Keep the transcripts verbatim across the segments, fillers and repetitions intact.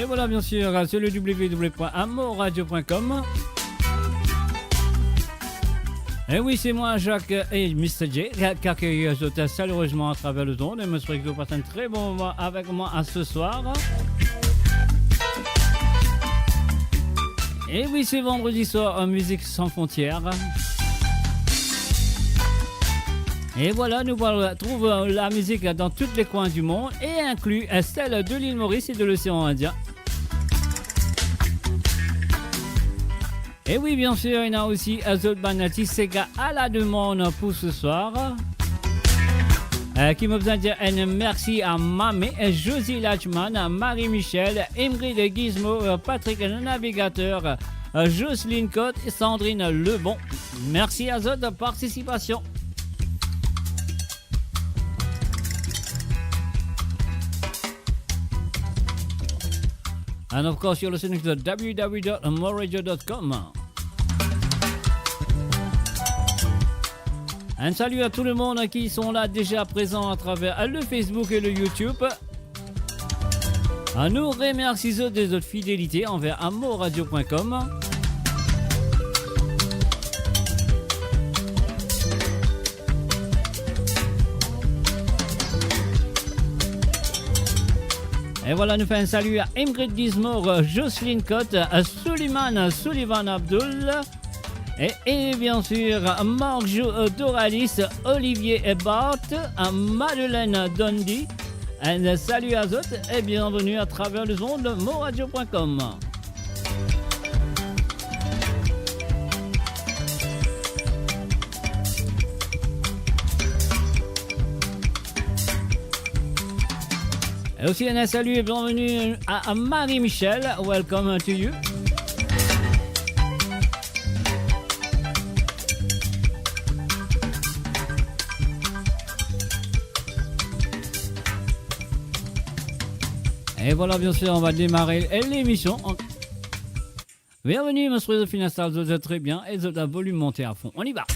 Et voilà, bien sûr, c'est le w w w point amourradio point com. Et oui, c'est moi, Jacques et Mister J, qui accueille zot chaleureusement à travers le monde. Et je souhaite que vous passez un très bon moment avec moi à ce soir. Et oui, c'est vendredi soir en Musique Sans Frontières. Et voilà, nous allons trouver la musique dans tous les coins du monde, et inclus celle de l'île Maurice et de l'océan Indien. Et oui, bien sûr, il y a aussi zot bann artis sega à la demande pour ce soir. Euh, ki mo bizin dir enn mersi a Mame, Josie Lachman, Marie Michel, Ingrid Gizmo, euh, Patrick le Navigateur, euh, Jocelyne Cotte, Sandrine Lebon. Mersi a zot participasion. And of course, you're listening to w w w dot moradio dot com. Un salut à tout le monde qui sont là déjà présents à travers le Facebook et le YouTube. Nou remersi zot de zot fidelite anver amourradio point com. E vwala, nou fer enn sali a Ingrid Gizmo, Jocelyne Cotte, Suliman, Sullivan Abdul, e, e bien sir, Marc Jou, Doralis, Olivier Bart, Madeleine Dondi. Un salut à zot e bienvenue à travers les ondes moradio point com. Et aussi un salut et bienvenue à, à Marie-Michel. Welcome to you. Et voilà, bien sûr, on va démarrer l'émission. Bienvenue, mo swete zot finn instal zot, zot tre bien e zot avolim monte a fon. On y va.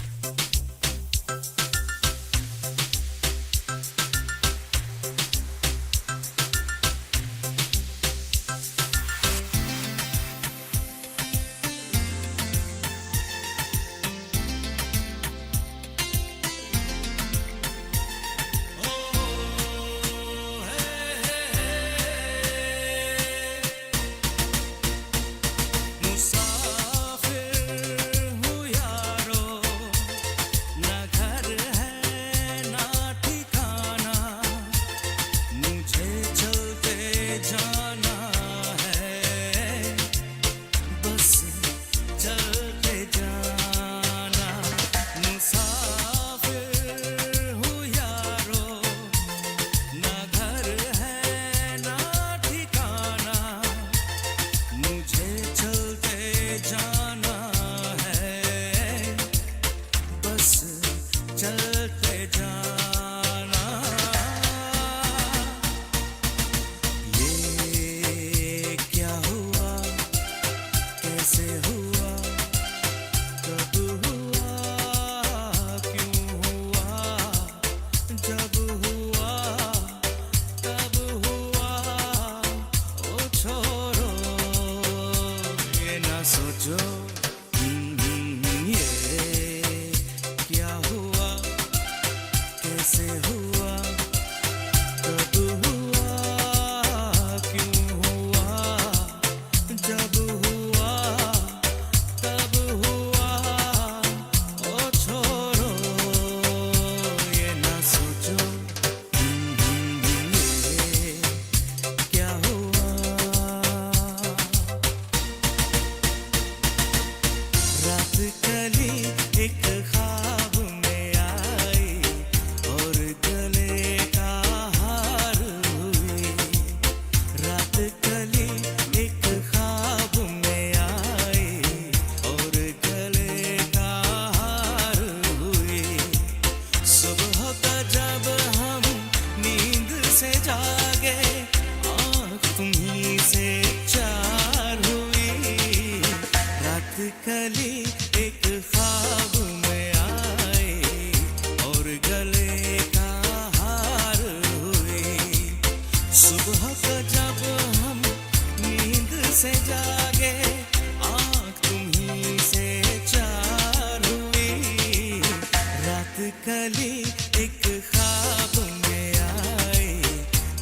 एक ख्वाब में आई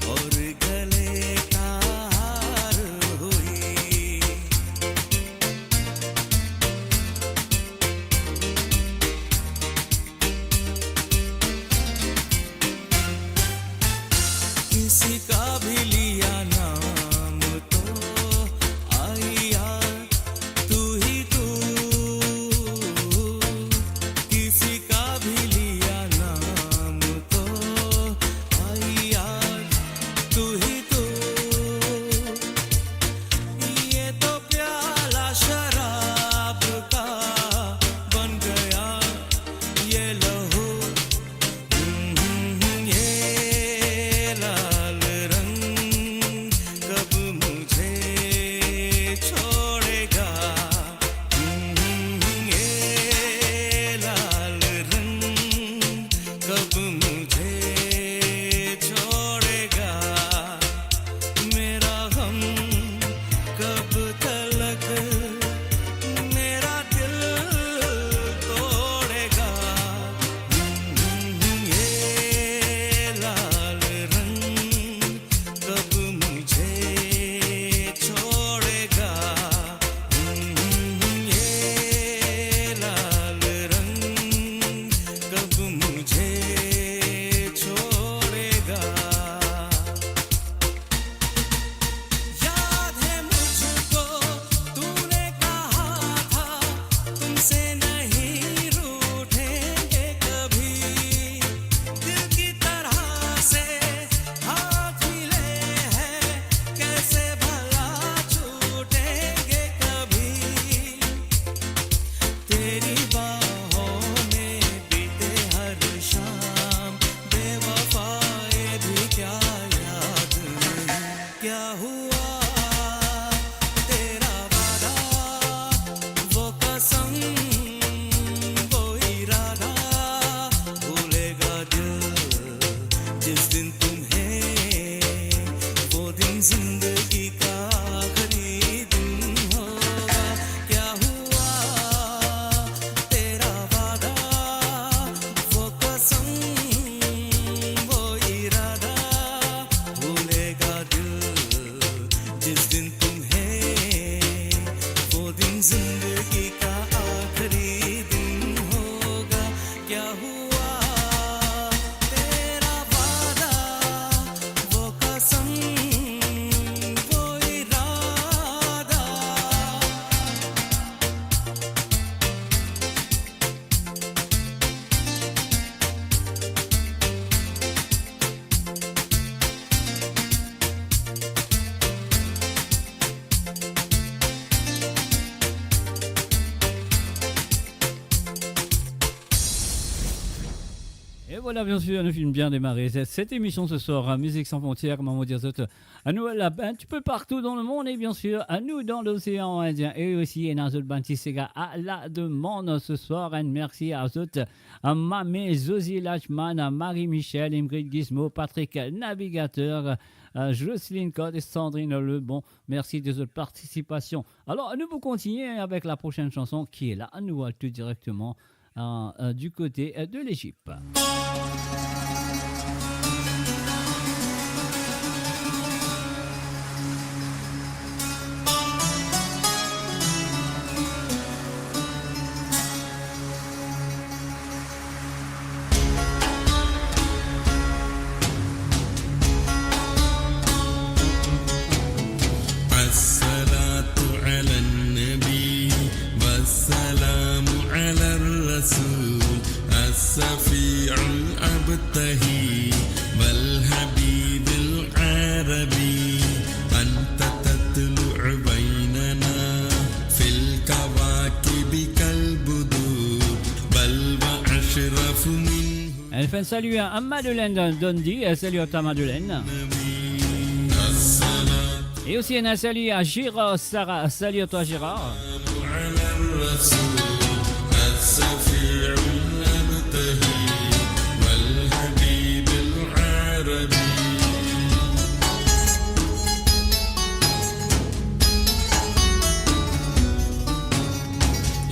और गले का हार हुई। किसी का भी लिया नाम तो आई याद तू ही तू, किसी का भी लिया नाम तो आई याद तू ही तू। ये तो प्याला शराब का बन गया ये लहू, ये लाल रंग कब मुझे छोड़ेगा? ये लाल रंग कब मुझे छोड़ेगा? मेरा गम कब तलक मेरा दिल तोड़ेगा? ये लाल रंग कब मुझे छोड़ेगा? ये लाल रंग कब मुझे छोड़ेगा? याद है मुझको, तूने कहा था, तुमसे नहीं रूठेंगे कभी। दिल की तरह से हाथ मिले हैं, कैसे भला छूटेंगे कभी। तेरी बाहों में बीते हर शाम, बेवफा ये भी क्या याद नहीं। क्या हुआ तेरा वादा, वो कसम, वो इरादा, भूलेगा दिल जिस दिन तुम्हें, वो दिन जिंदगी का आखिरी दिन होगा। क्या हुआ तेरा वादा, वो कसम, वो इरादा, भूलेगा दिल जिस दिन तुम्हें, वो दिन जिंदगी का आखिरी दिन होगा। क्या हुआ तेरा वादा, वो कसम, वो इरादा? E vwala, bien sir, nou finn bien demare set, set emision se swar, Musique Sans Frontières, kouma mo dir zot, nou la, un petit peu partout dans le monde, e bien sir, nou dan Losean Indien, e osi ena zot bann ti sega a la demann se swar, enn mersi a zot, a Mame, Zozi Lachman, a Marie Michel, Ingrid Gizmo, Patrick Navigateur, a Jocelyne Cotte e Sandrine Lebon. Mersi de zot partisipasion. Alor, nou pou kontinie avek la prosenn sanson ki la, nou al tou direkteman, euh, euh, du côté, euh, de l'Égypte. الصلاة على النبي والسلام على الرسول الشفيع الأبتهي والحبيب العربي. أنت تطلع بيننا في الكواكب كالبدور، بل وأشرف منه. Enn finn sali a Madeleine Don-, Dondi, euh, sali a twa Madeleine. E osi enn sali a Gérard Sarah, sali a twa Gérard.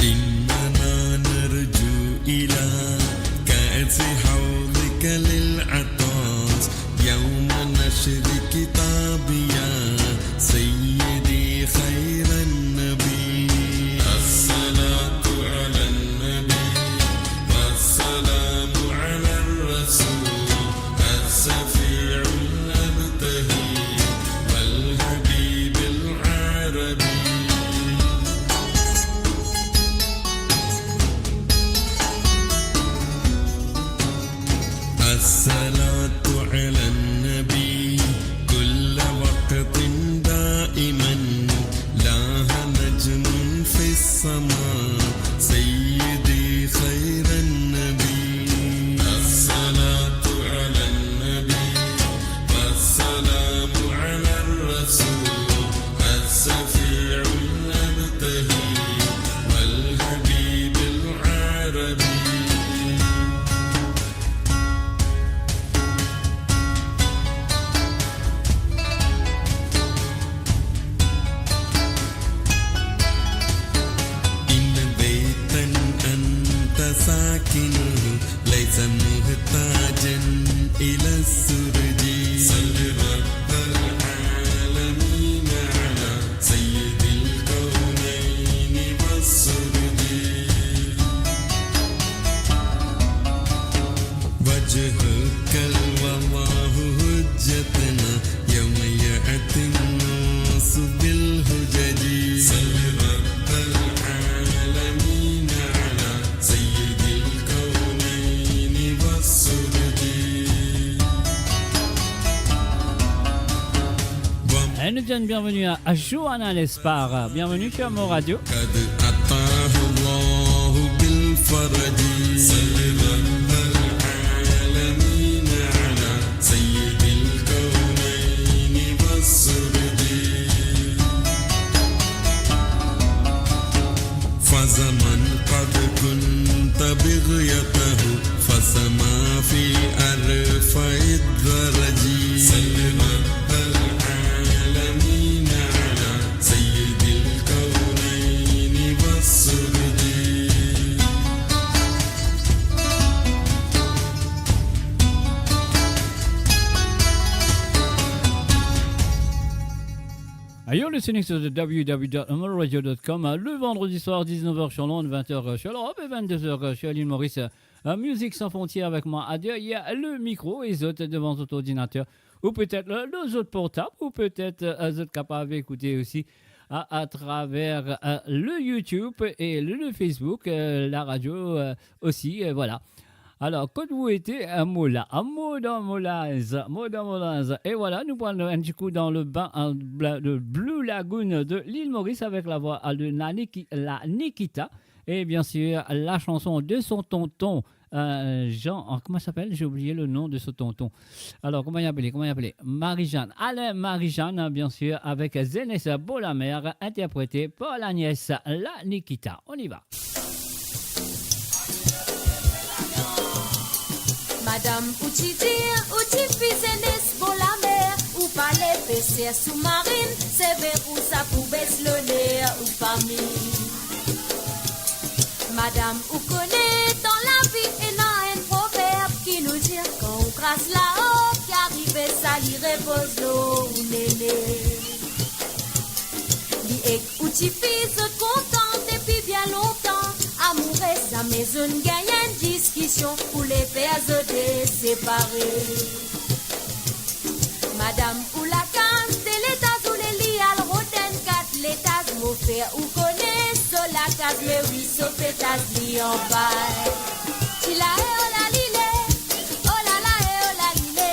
إننا نرجو إلى كأس Et nous disons bienvenue à, à Johanna Lespard. Bienvenue sur Mo Radio. قد أتاه الله بالفرج. سل رب العالمين على سيد الكونين والسرج. فزمن قد كنت بغيته، فسما في أرفع الدرج. سل رب العالمين على سيد الكونين والسرج. You're listening to the W W W dot amor radio dot com. Le vendredi soir, dix-neuf heures sur Londres, vingt heures sur l'Europe et vingt-deux heures sur l'île Maurice. Euh, Musique Sans Frontières avec moi, à derrière le micro et zot devan zot ordinateur. Ou peut-être le, le zot portable, ou peut-être, euh, zot kapav écouter aussi à, à travers, euh, le YouTube et le, le Facebook, euh, la radio, euh, aussi, euh, voilà. Alors, kot ou ete, euh, mo la, euh, mo dan mo laz, mo dan mo laz. Et voilà, nous prenons un petit coup dans le bain, euh, bla-, le Blue Lagoon de l'île Maurice avec la voix, euh, de la Niki-, la Nikita. Et bien sûr, la chanson de son tonton, euh, Jean, oh, comment il s'appelle ? J'ai oublié le nom de ce tonton. Alors, comment il appelait ? Comment il appelait ? Marie-Jeanne. Alain Marie-Jeanne, hein, bien sûr, avec Zénès Bolamer, interprété par la nièce, la Nikita. On y va. Madam, ou ti dir, ou tifi Zénès Bolamer, ou pale peser soumarinn, se ver ou sa pou bes loner ou fami. Madam, ou kone dan lavi ena enn proverb ki nou dir, kan ou kras lao, ki arive sa li repoz lor ou nene. Li ek ou tifi zot kontan depi bien lontan, amoure zame zot gagn enn diskision, pou le fer zot de separe. Madam, ou lakaz de letaz, ou le li al rod enn kat letaz, mo fer ou kone so lakaz, me wi so petaz li anpay. Ti la e o la li le, o la la e o la li le.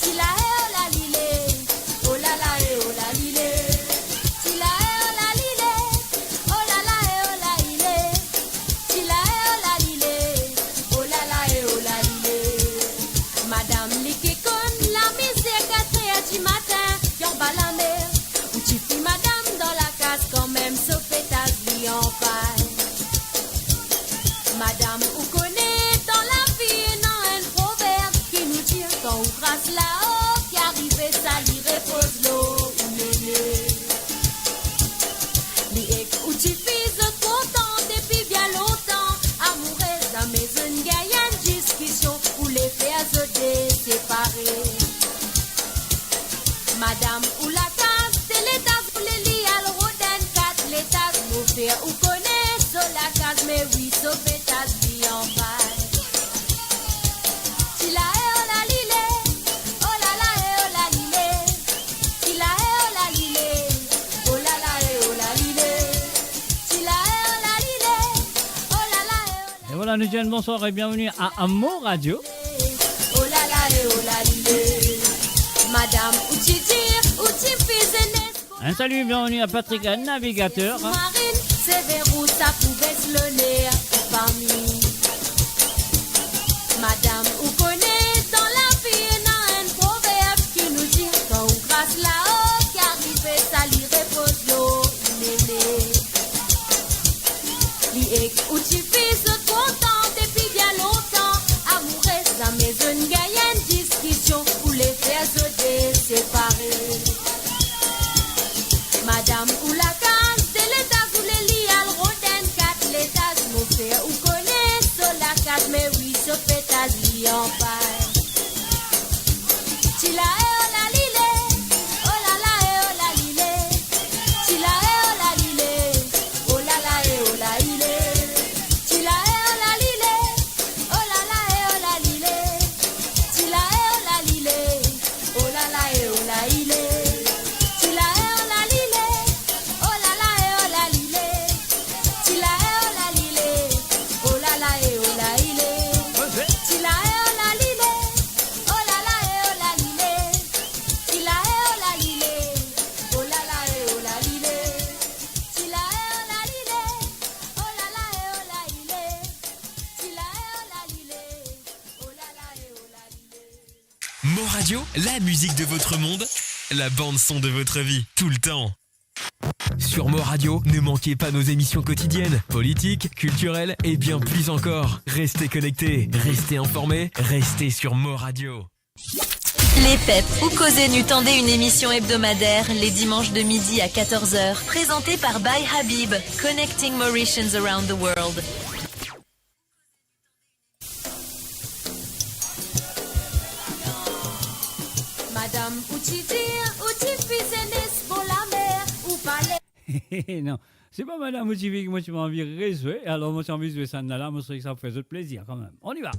Ti la e o la li le, o la la e o la li le. Ti la e o la li le, o la la e o la li le. Ti la e o la li le, o la la e o la li le. Madam, li ki konn lamizer, kat er di matin, li anba lamer. Ou tifi madam dan lakaz, kanmem so petaz li anpay. Madam, ou kone dan lavi ena enn proverb ki nou dir, kan ou kras lao, ki arive sa li repoz lor ou nene. Li ek ou tifi zot kontan depi bien lontan, amoure zame zot gagn enn diskision, pou le fer zot de separe. Madam, ou lakaz de letaz, ou le li al rod enn kat letaz, mo fer ou kone so lakaz, me wi so petaz li anpay. Ti la e o la li le, o la la e o la li le. Ti la e o la li le, o la la e o la li le. Ti la e o la li le, o la la e o la. Et voilà, nous disons bonsoir et bienvenue à, à Mo Radio. O la la e o la li le. Madam, ou ti dir, ou tifi Zénès. Un salut, bienvenue à Patrick Navigateur. Soumarinn, se ver ou sa pou bes loner ou fami. Madam, ou kone dan lavi ena enn proverb ki nou dir, kan ou kras lao, ki arive sa li repoz lor ou nene. Li ek ou tifi zot kontan depi bien lontan, amoure zame zot gagn enn diskision, pou le fer zot de separe. Madam, ou lakaz de letaz, ou le li al rod enn kat letaz, mo fer ou kone so lakaz, me wi so petaz li anpay. Ti la e o la li le, o la Radio, la musique de votre monde, la bande son de votre vie, tout le temps. Sur Mo Radio, ne manquez pas nos émissions quotidiennes, politiques, culturelles et bien plus encore. Restez connectés, restez informés, restez sur Mo Radio. Lepep, ou koze nou, tande une émission hebdomadaire les dimanches de midi à quatorze heures, présentée par By Habib, connecting Mauritians around the world. Madam, ou ti dir, ou ti fi zenes bor lamer, ou pale. Non, se pa Madam ou ti fi ki mo ti anvi rezwe, alor mo ti anvi zwe sa la, mo swete ki sa pou fer zot plezir kanmem. On y va.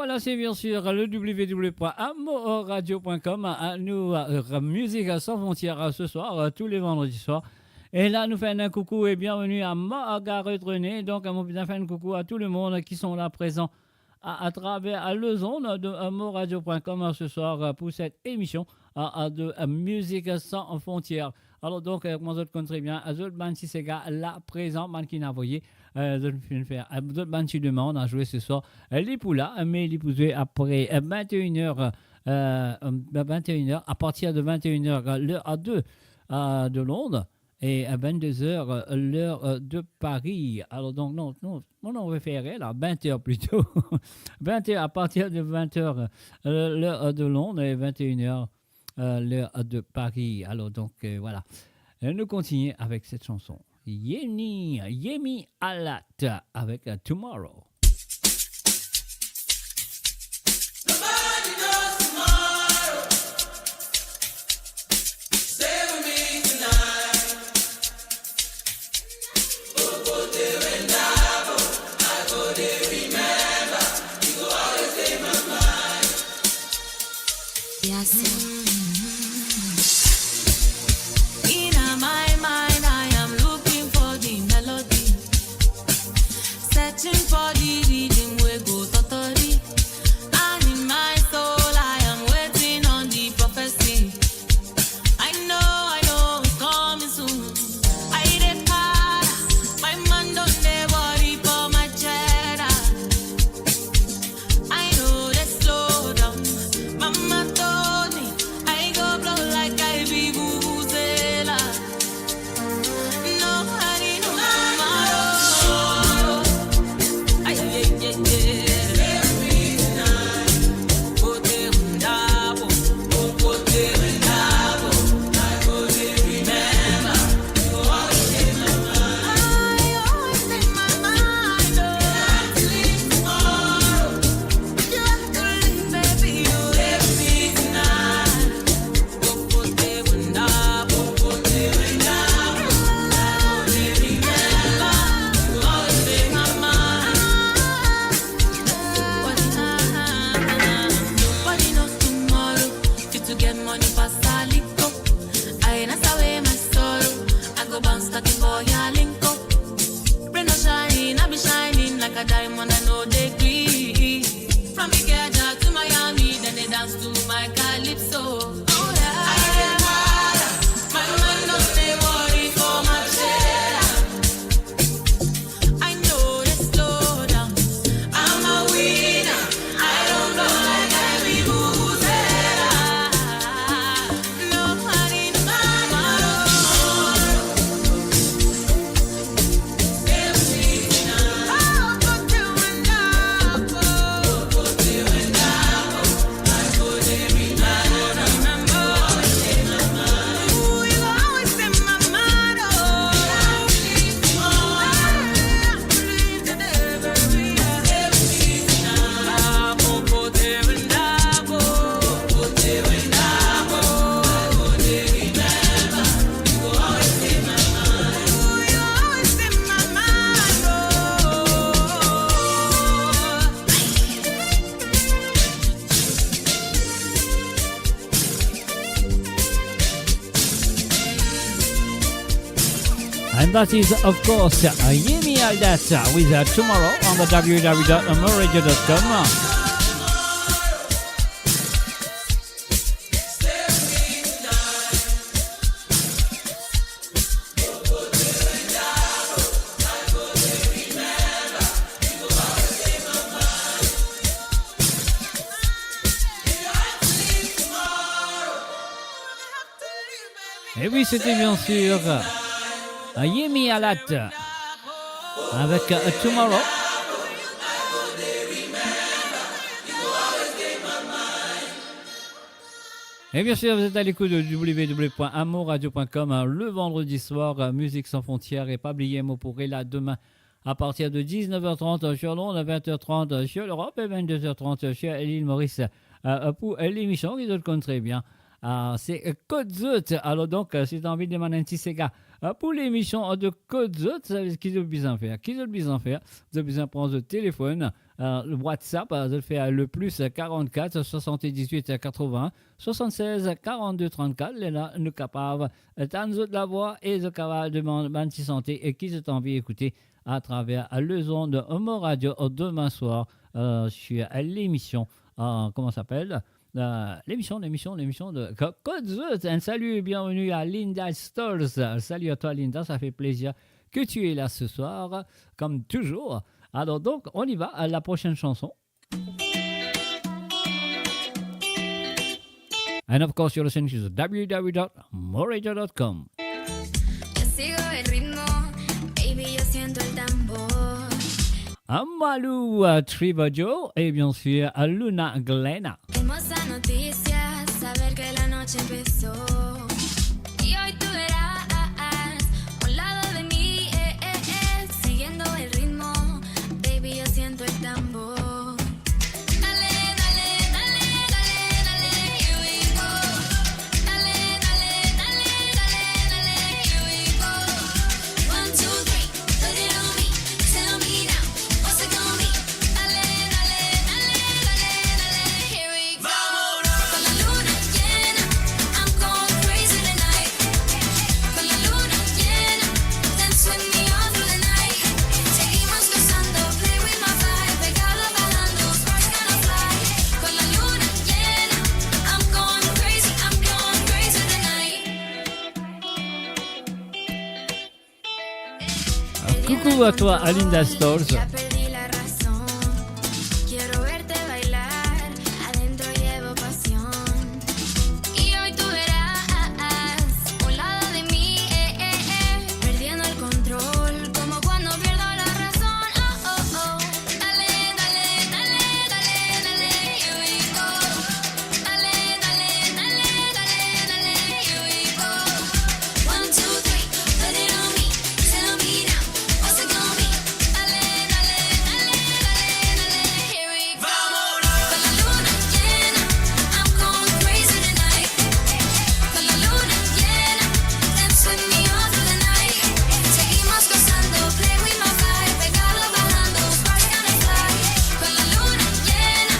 Voilà, c'est bien sûr le w w w point amoradio point com. Ah, nou, euh, Musique Sans Frontières, euh, ce soir, euh, tous les vendredis soirs. Et là, nous faisons un coucou et bienvenue à Margaret René. Donc, euh, nou finn fer enn koukou a tou lemonn ki sont là présents à, à travers, euh, les ondes de, euh, amoradio point com, euh, ce soir, euh, pour cette émission, euh, euh, de, euh, Musique Sans Frontières. Alor donk, euh, kouma zot konn tre bien, euh, zot bann ti sega la prezan, bann ki inn avoye, euh, zot finn fer, euh, zot bann ti demann a zwe se swar, euh, li pou la, euh, me li pou zwe apre, euh, vingt et une heures, euh, euh, vingt et une heures, à partir de vingt et une heures, euh, l'heure de, euh, de Londres, et à vingt-deux heures, euh, l'heure, euh, de Paris. Alor donk, non, non, non, non, on va faire là, vingt heures plutôt. Vingt heures, à partir de vingt heures, euh, l'heure, euh, de Londres, et vingt et une heures, euh, l'heure de Paris. Alor donk, euh, voilà. Euh, nou kontigne avek set chanson. Yemi, Yemi Alade avek, euh, Tomorrow. Yes. In my mind, I am looking for the melody, searching for the rhythm wey go totori. And in my soul, I am waiting on the prophecy. I know, I know it's coming soon. I dey para, my man don dey worry for my cheddar. I no dey slow down. Mama told me I go blow like I be vuvuzela. Nobody knows tomorrow. Ay, yeah, yeah, yeah. Nobody knows tomorrow. Fit to get money pass Aliko. I na sawe my sorrow. I go bounce that boy Alinko. Rain or shine, I be shining like a diamond, I no dey gree. From Ikeja to Miami, then they dance to my calypso. Oh yeah. I dey para, my man no dey worry for my cheddar. I no dey slow down. I'm a winner. I don't blow like I be vuvuzela. Nobody knows tomorrow. And that is, of course, uh, Yemi Alade with, uh, Tomorrow on the w w w dot amoradio dot com. Et oui, c'était bien sûr, euh, Yemi Alade avec, euh, Tomorrow. Et bien sûr, vous êtes à l'écoute de w w w point amoradio point com, hein, le vendredi soir, euh, Musique Sans Frontières. Et pas oublier, mo pou la demain à partir de dix-neuf heures trente sur Londres, vingt heures trente sur l'Europe et vingt-deux heures trente sur l'île Maurice, euh, pour, euh, l'émission ki zot konn tre bien. Ah, se, euh, Kot Zot. Alor donk, euh, si zot anvi demann enn ti sega, euh, pou lemision, euh, de Kot Zot, sa ki zot bizin fer? Ki zot bizin fer? Zot bizin pran zot telefonn, euh, le WhatsApp, euh, zot fer le plus quarante-quatre soixante-dix-huit quatre-vingts soixante-seize quarante-deux trente-quatre. Lerla nou kapav, euh, tann zot lavwa e zot kapav demann bann ti sante e ki zot anvi ekoute atraver, euh, lezond Mo Radio, euh, demin swar, euh, sur, euh, lemision, euh, kouma sa apel, euh, lemision, lemision, lemision de Ko-, Kot Zot. Un salut et bienvenue à Linda Stolz. Salut à toi, Linda, ça fait plaisir que tu es là ce soir, comme toujours. Alors donc, on y va à la prochaine chanson. And of course, you're listening to w w w dot moradio dot com. Yo sigo el ritmo, baby, yo siento el tambor. Amalou, euh, Triba Joe et bien sûr, euh, Luna Glenna. Hermosa noticia, saber que la noche empezó. Y hoy tú verás, a un lado de mí, eh, eh, eh, siguiendo el ritmo, baby, yo siento el tambor. Dale, dale, dale, dale, dale, here we go. Dale, dale, dale, dale, dale, here we go. One, two, three, put it on me, tell me now, what's it gonna be? Dale, dale, dale, dale, dale, here we go. Con la luna llena, I'm going crazy tonight. Con la luna llena, dance with me all through the night. Seguimos gozando, play with my vibe, pegado bailando, sparks gonna fly. Con la luna llena, I'm going crazy, I'm going crazy tonight. Coucou à toi, Linda Stolz. Ya perdí la razón. Quiero verte bailar. Adentro llevo pasión. Y hoy tú verás. Un lado de mí, eh, eh, eh. Perdiendo el control. Como cuando pierdo la razón. Oh, oh, oh. Dale, dale, dale, dale, dale, here we go. Dale, dale, dale, dale, dale, here we go. One, two, three, put it on me, tell me now, what's it gonna be? Dale, dale, dale, dale, dale, here we go. Con la luna llena, I'm going crazy tonight. Con la luna llena, dance with me all through the night. Seguimos gozando, play with my vibe, pegado bailando, sparks gonna fly. Con la luna llena,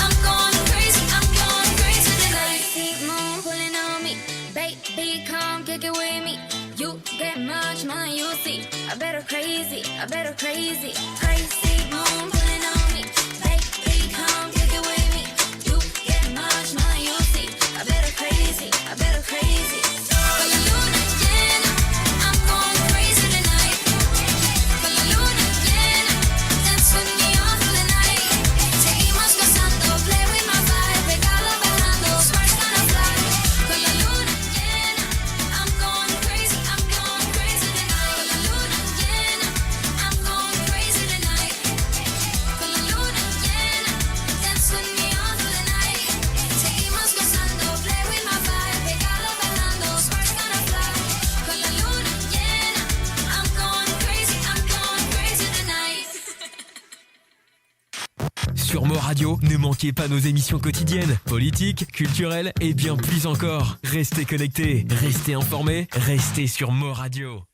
I'm going crazy, I'm going crazy tonight. Crazy moon pulling on me, baby, come kick it with me. You get much, man, you see. I better crazy, I better crazy. Crazy moon pulling on me, baby, come kick it with me. You get much, man, you see. I better crazy, I better crazy. Con la luna llena, I'm going crazy tonight. Con la luna llena, dance with me all through the night. Seguimos gozando, play with my vibe, pegado bailando, sparks gonna fly. Con la luna llena, I'm going crazy, I'm going crazy tonight. Con la luna llena, I'm going crazy tonight. Con la luna llena, dance with me all through the night. Seguimos gozando, play with my vibe, pegado bailando, sparks gonna fly. Con la luna llena, I'm going crazy, I'm going crazy tonight. Sur Mo Radio, ne manquez pas nos émissions quotidiennes, politiques, culturelles et bien plus encore. Restez connectés, restez informés, restez sur Mo Radio.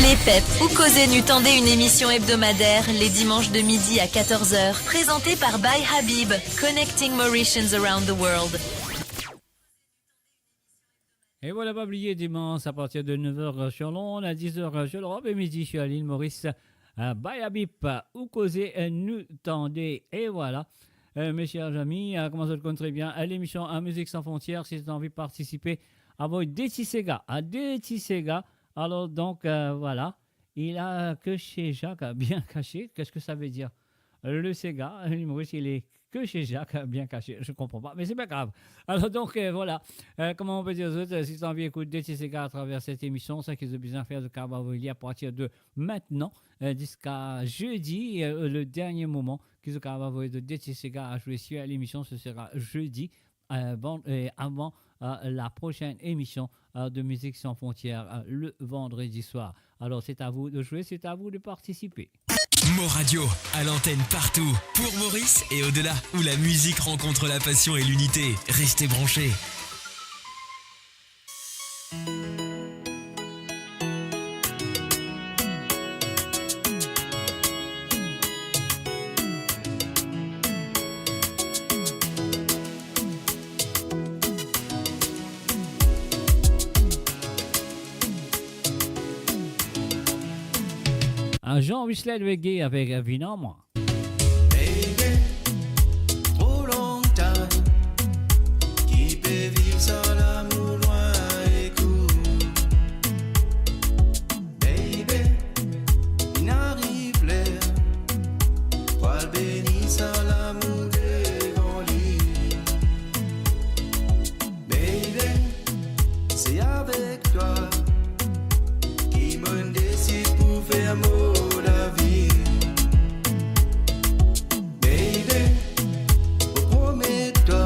Lepep, ou koze, nou tande une émission hebdomadaire les dimanches de midi à quatorze heures, présentée par By Habib, connecting Mauritians around the world. Et voilà, pas oublier, dimanche à partir de neuf heures sur l'onde, à dix heures sur l'Europe et midi sur l'île Maurice, euh, By Habib, ou koze, euh, nou tande. Et voilà. Euh, mes chers amis, euh, kouma zot konn tre bien, euh, lemision, euh, Musique Sans Frontières, si zot anvi partisipe, avoy de ti sega, a de ti sega. Alors donc, euh, voilà. Il a que chez Jacques, bien caché. Qu'est-ce que ça veut dire ? Le sega, l'humoriste, il est que chez Jacques, bien caché. Je comprends pas, mais c'est pas grave. Alors donc, euh, voilà. Euh, kouma nou pe dir zot, euh, si zot anvi ekout de ti sega à travers cette émission, seki zot bizin fer, zot kapav avoy li à partir de maintenant, euh, jusqu'à jeudi, euh, le dernier moment, ki zot kapav avoy de ti sega à jouer sur l'émission, ce sera jeudi, euh, bon, euh, avant, euh, la prochaine émission, euh, de Musique Sans Frontières, euh, le vendredi soir. Alors, c'est à vous de jouer, c'est à vous de participer. Mo Radio, à l'antenne partout, pour Maurice et au-delà, où la musique rencontre la passion et l'unité. Restez branchés. Jean Wisler Veguet avek Vinn ar mwa. Baby, tro long time ki pe viv san lamour lwin ek ou. Baby, inn ariv ler pou al beni sa lamour devan li. Baby, se avek twa ki monn desid pou fer mo lavi. Baby, mo promet twa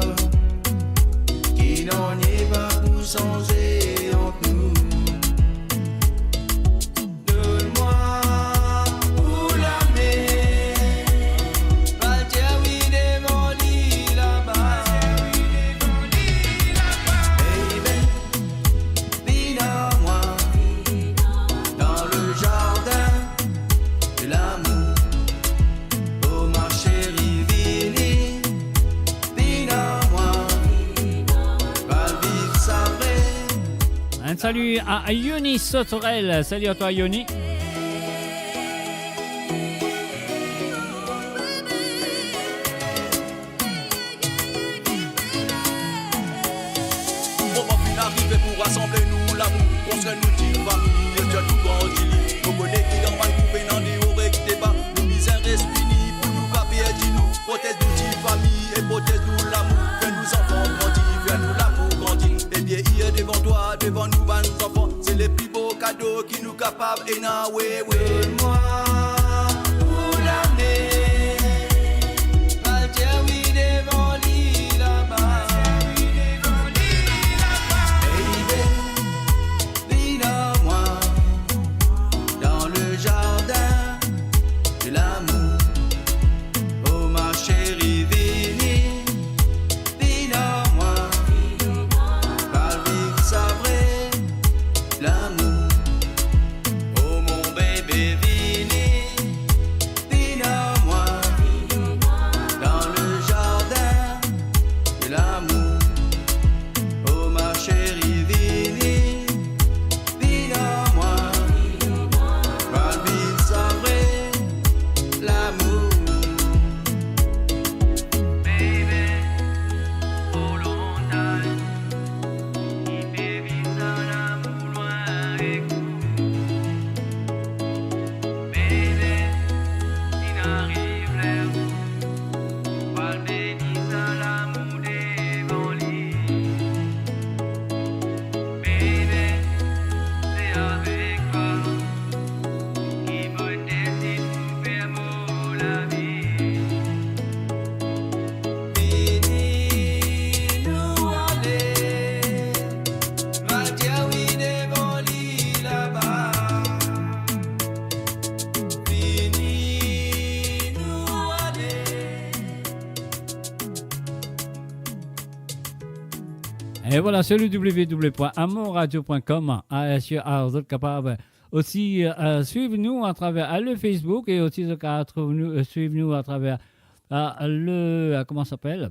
ki nanye pa pou sanze ant nou. Donn mwa ou lame, pa dir wi devan li laba. Baby, vinn ar mwa dan le jardin de lamour. Oh ma chérie, vini, vinn ar mwa, pa viv sa vre. Un salut à Yoni Sauterelle. Salut à toi, Yoni. Moman finn arive pou rasanble nou lamour, konstrir nou ti fami, e tir nou grandi li. Mo kone ki dan mal pou pena de o ek deba, nou bizin res ini pou nou pa perdi nou. Protez nou ti fami e protez nou lamour, fer nou zanfan grandi, fer nou lamour grandi. E bien ir devan twa, devan nou bann zanfan, se le pli bo kado ki nou kapav ena, we, we. Donn mwa ou lame, pa dir wi devan li laba. Baby, vinn ar mwa dan le jardin de lamour. Oh ma chérie, vini, vinn ar mwa, pa viv sa vre lamour. Oh mon bébé, vini, vinn ar mwa, dan le jardin de lamour. Oh ma chérie, vini, vinn ar mwa, pa viv sa vre lamour. Baby, tro long time ki pe viv sa lamour lwin ek ou. Baby, inn ariv ler pou al beni sa lamour devan li. Baby, se avek twa ki mo desid pou fer mo lavi. Vini nou ale, pa dir wi devan li laba. Vini nou ale. E vwala, se le w w w pwin amourradio pwin com, a, e, si, a, zot kapav osi, e, swiv nou atraver, e, le Facebook e osi zot kapav trouv nou, e, swiv nou atraver, e, le, e, kouma sa apel?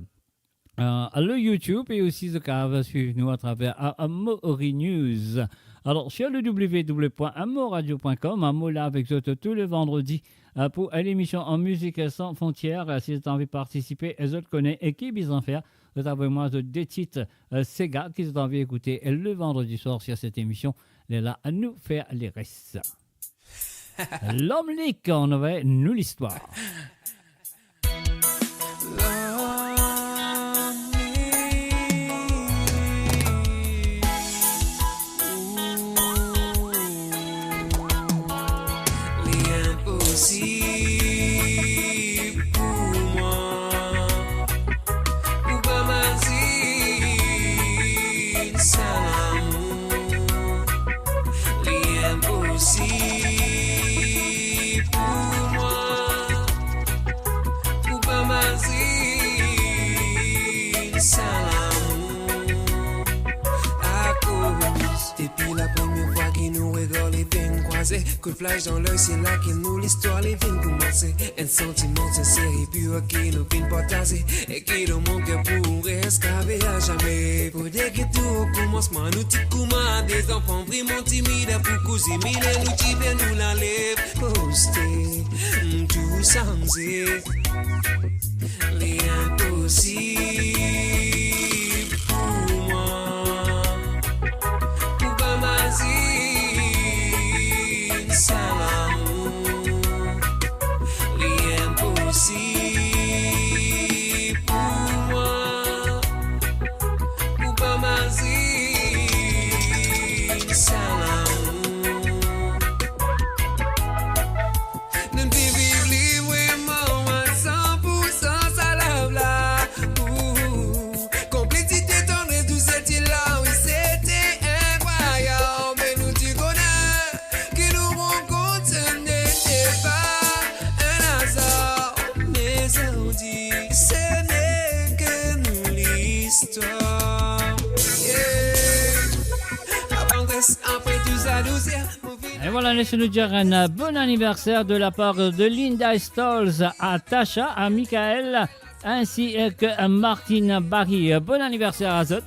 E, le YouTube e osi zot kapav swiv nou atraver, e, e, Mori News. Alor, sur le w w w pwin amourradio pwin com, e, mo la avek zot tou le vandredi, e, pou, e, lemision Musique Sans Frontières. E, si zot anvi partisipe, e, zot kone, e ki bizin fer, zot avoy mwa zot de tit, e, sega ki zot anvi ekoute, e, le vandredi swar sur set emision. Lerla nou fer leres. Lom Lik, on va nou listwar. Li inposib pou mwa pou pa mazinn sa lamour. Li inposib pou mwa Kout flach dan ley, se la ki nou listwar li vinn koumanse. Enn santiman sinser e pir ki nou finn partaze, e ki dan mo ker pou res grav a zame. Pou dir ki tou okoumansman nou ti kouma de zanfan vreman timid, pou koze mile nou ti fer nou lalev poste, tou sanze. Li inposib pou mwa pou pa mazinn sa lamour. Li inposib pou mwa pou pa mazinn sa lamour. Nou finn viv li vreman a san pou san, sa love la. Ooh. Konplisite, tandres, douser, ti la, wi, sete inkrwayab. Me nou ti kone ki nou rankont, se nete pa enn azar. Me sa ou dir, se neke nou listwar. Yeah. Apre res, apre tou sa, douser, Et voilà, laissez-nous dire un, euh, bon anniversaire de la part de Linda Stolz à Tasha, à Michael, ainsi que à Martine Barry. Bon anniversaire à zot.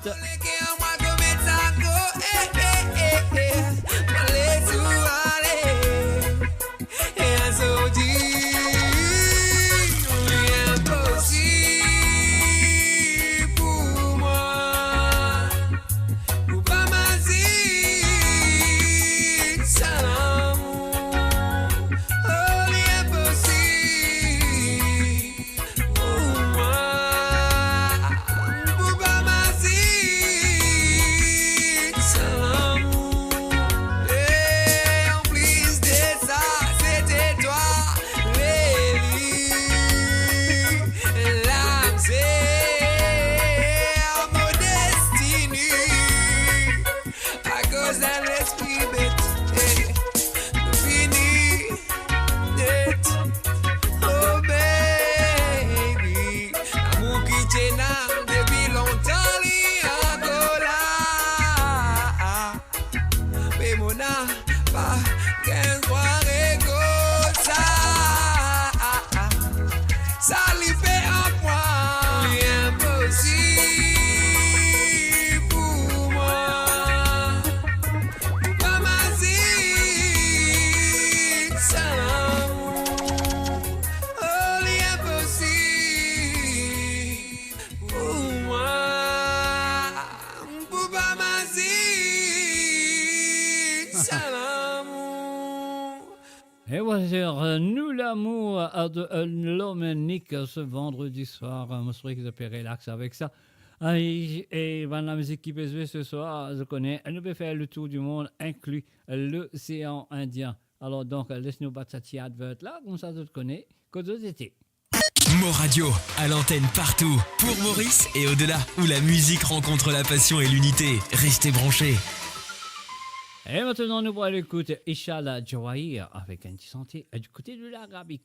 Pou pa mazinn sa lamour, oh, li inposib pou mwa. Pou pa mazinn sa lamour. E anplis de sa, sete twa, Leli, lamzer, mo destine. Akoz enn lespri bet, eh, nou fini net. Oh baby, lamour ki ti ena depi lontan, li ankor la. Me mo napa gagn krwar koumsa. Sa li fer ant mwa, li inposib pou mwa. Pou pa mazinn sa lamour, oh, li inposib pou mwa. Pou pa mazinn sa lamour. Et voilà, euh, Nous l'amour, euh, de, euh, L'Homme Unique, euh, ce vendredi soir. Euh, mo swete ki zot pe relax avek sa. Ay, e bann lamzik ki pe zwe ce soir, zot kone, nou pe fer le tour du monde, inclus l'océan Indien. Alors donc, euh, les nou bat sa ti advert la, koumsa zot kone kot zot ete. Mo Radio, à l'antenne partout, pour Maurice et au-delà, où la musique rencontre la passion et l'unité. Restez branchés. Et maintenant, nous allons écouter Ishala Jawahir avec un petit santé, euh, du côté de l'Arabie.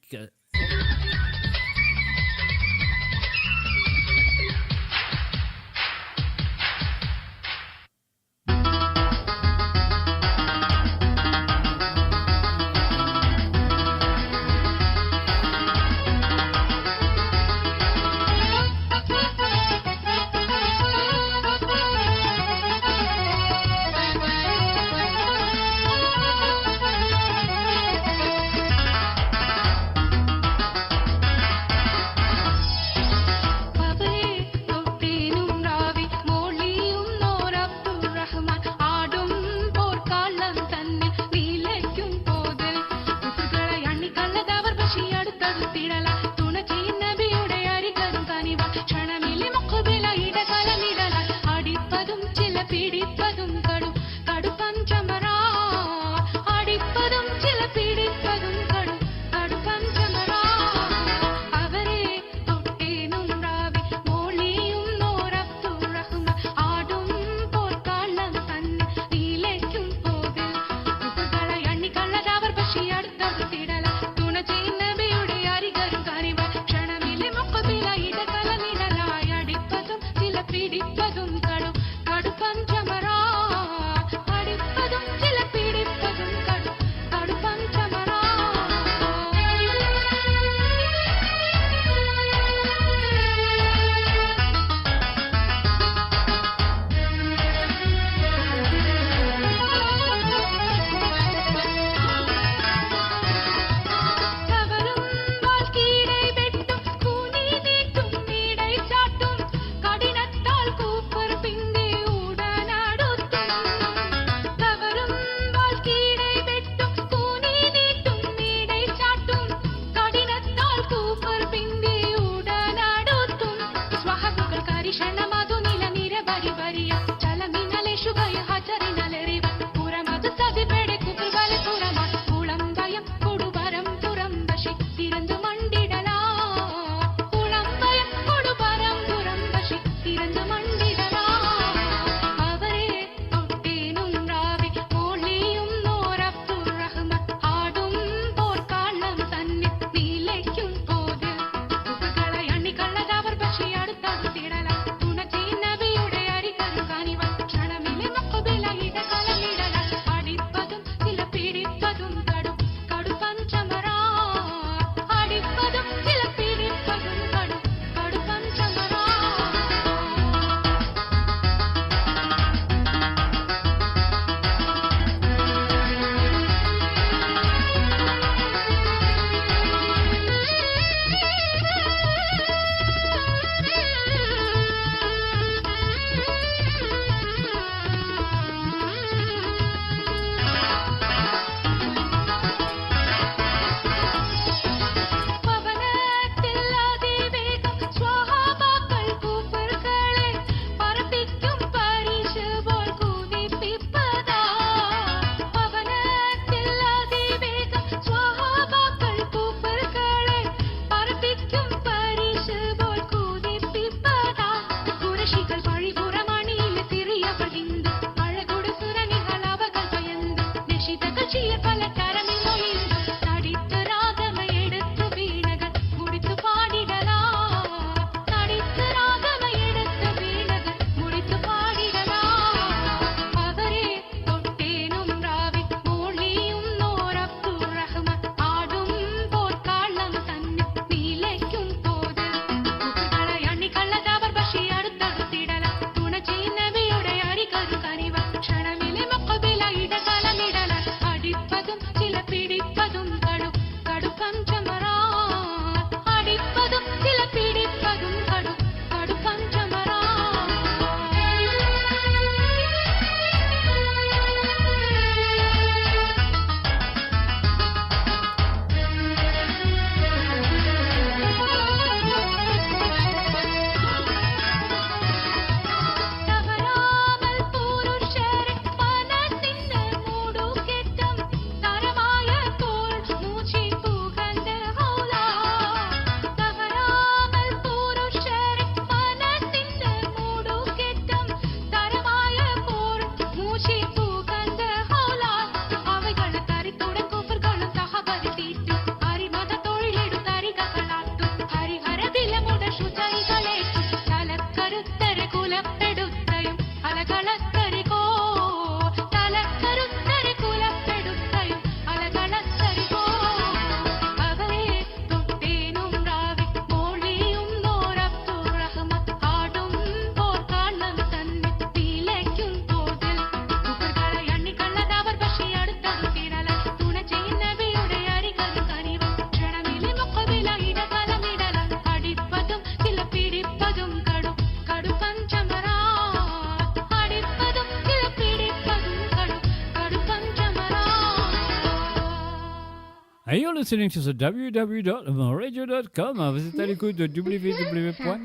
And you're listening to the W W W dot moradio dot com. Vous êtes à l'écoute de W W W point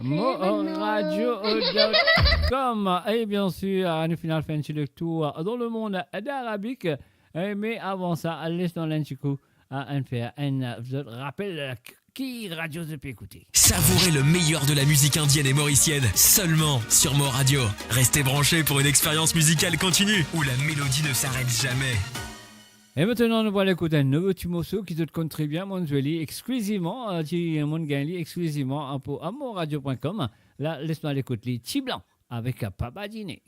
moradio dot com. Et bien sûr, nou finn al fer enn ti tour dans le monde arabique. Eh, mais avant ça, laisse-nous un petit coup, euh, en faire un, euh, rapel, euh, ki radio zot pe ekoute. Savourez le meilleur de la musique indienne et mauricienne seulement sur Mo Radio. Restez branchés pour une expérience musicale continue où la mélodie ne s'arrête jamais. E aster nou pou al ekout enn nouvo ti morso ki zot konn tre bien, monn zwe li exklisivman, euh, ti, monn gagn li exklisivman, euh, pou amourradio point com. La, les nou al ekout li, Ti Blan avek, euh, Papa Dine.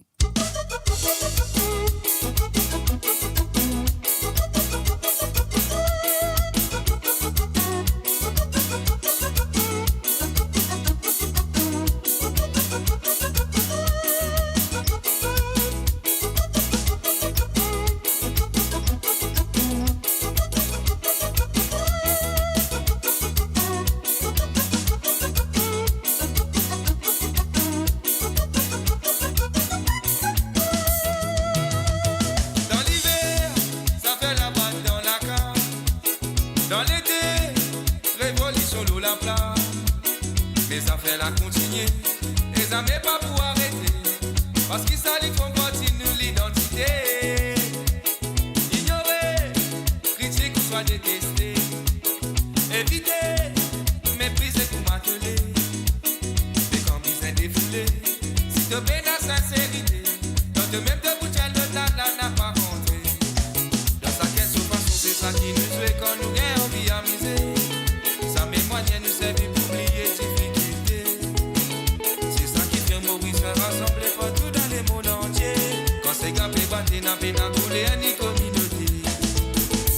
Dan liver, zafer labann dan lakaz. Dan lete, revolision lor laplas. Me zafer la kontinie, e zame pa pou arete. Parski sa li finn parti nou lidantite. Inyore, kritik ouswa deteste. Evite, meprize kou matele. Me kan bizin defoule, si to pena sinserite, kan to mem to pou tir lot la, la napa konte. Dan sakenn so fason, se sa ki nou zwe kan nou gagn anvi amize. Sa mem mwayin nou servi pou bliye difikilte. Se sa ki fer Moris rasanble partou dan lemond antie. Kan sega pe bat, ena pena koler ni kominote.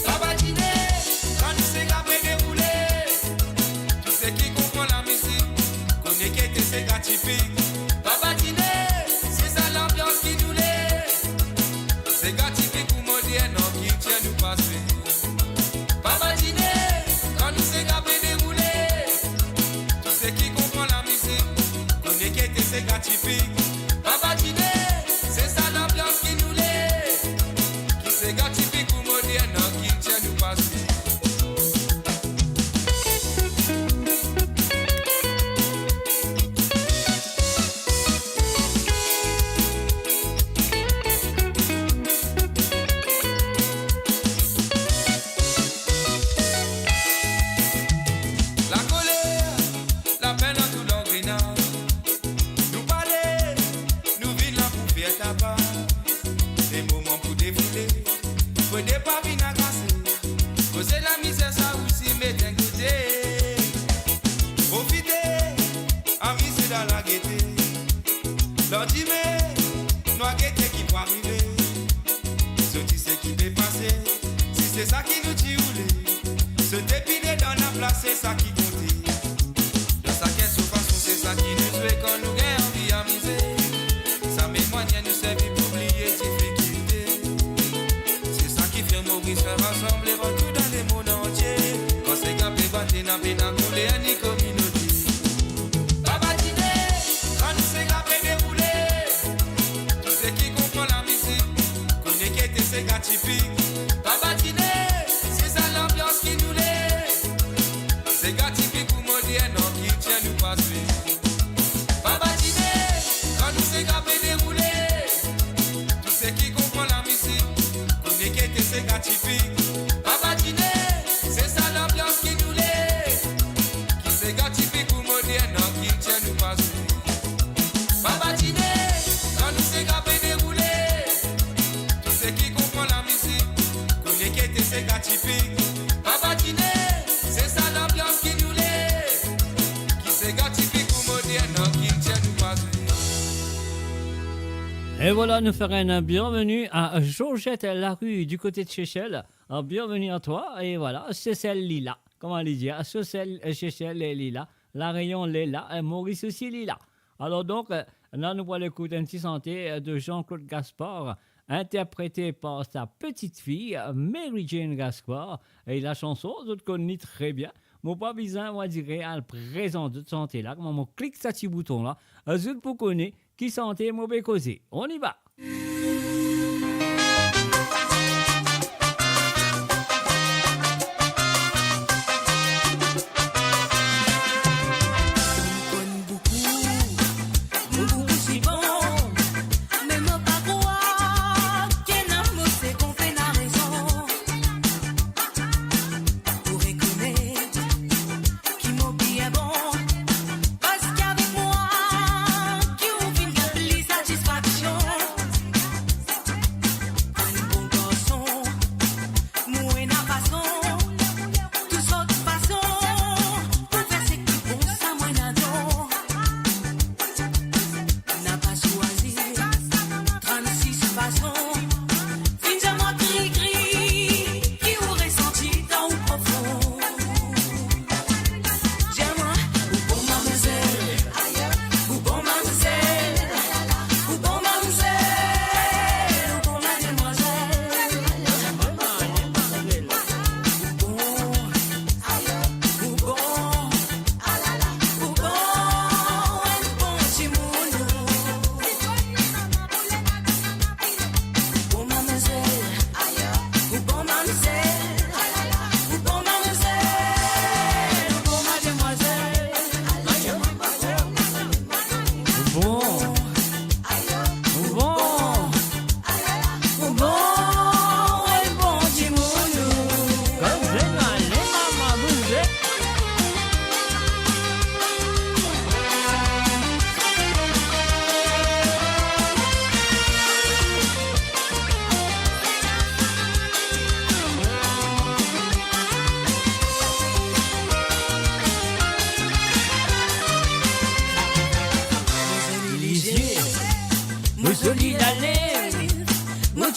Papa Dine, kan nou sega pe deroule, tou seki konpran lamizik, kone ki ete sega tipik. Papa Dine, se sa lanbians ki nou le. Sega tipik ou modern, an kiltir nou pase. Papa Dine, kan nou sega pe deroule, tou seki konpran lamizik, kone ki ete sega tipik. Papa Dine, se sa lanbians ki nou le. Ki sega tipik ou modern, an kiltir nou pase. Lakoler, lapenn, antou langrenaz. Nou pale, nou vinn la pou fer taba. Se moman pou defoule, pou depa vinn agase. Koze lamizer sa osi met enn kote. Profite, amize dan lagete. Landime, nou a gete ki pou arive. Soti seki pe pase, si se sa ki nou ti oule. Sote pie dedan laplas, se sa ki konte. Dan sakenn so fason, se sa ki nou zwe kan nou gagn anvi amize. Sa mem mwayin nou servi pou bliye difikilte. Se sa ki fer Moris rasanble partou dan lemond antie. Kan sega pe bat, ena pena koler ni kominote. Papa Dine, kan nou sega pe deroule, tou seki konpran lamizik, kone ki ete sega tipik. Papa Dine, se sa lanbians ki nou le. Sega tipik ou modern, an kiltir nou pase. Papa Dine, kan nou sega pe deroule, tou seki konpran lamizik, kone ki ete sega tipik. Papa Dine, se sa lanbians ki nou le. Ki sega tipik ou modern, an kiltir nou pase. Papa Dine, kan nou sega pe deroule, tou seki konpran lamizik, kone ki ete sega tipik. Papa Dine, se sa lanbians ki nou le. Ki sega tipik ou modern, an kiltir nou pase. Et voilà, nous faisons un bienvenue à Georgette Larue du côté de Seychelles. Un bienvenue à toi. Et voilà, Seychelles li la. Kouma li dir, Seychelles, Seychelles li la. La Réunion li la. Et Maurice aussi li la. Alors donc, euh, la nou pou al ekout enn ti sante, euh, de Jean-Claude Gaspard, interprété par sa petite fille, euh, Mary Jane Gaspard. E la chanson, zot konn li tre bien. Mo pa bizin, mo dir, al prezant zot sante la, kouma mo klik sa ti bouton la, zot pou kone ki sante mo pe koze. On y va!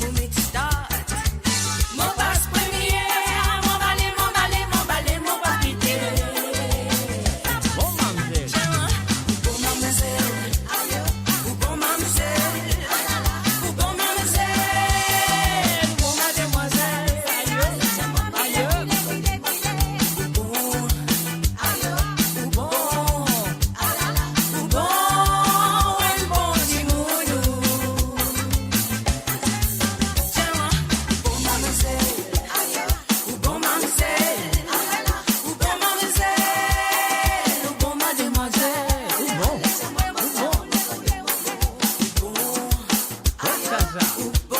Mo mix start. Mo pas premie, mo bale, mo bale, mo bale, mo pa kite. Bon, mamzel. Bon, mamzel. Ayo, ou bon, mamzel. Ou bon, mamzel. Ou bon, mademwazel. Ayo, ayo. Ou bon, ayo, ou bon. Ou bon, ou bon dimoun. Ou bon mamzel, ou bon mamzel, ou bon mamzel, ou bon mademwazel. Ou bon, ou bon. Ou bon, ou bon.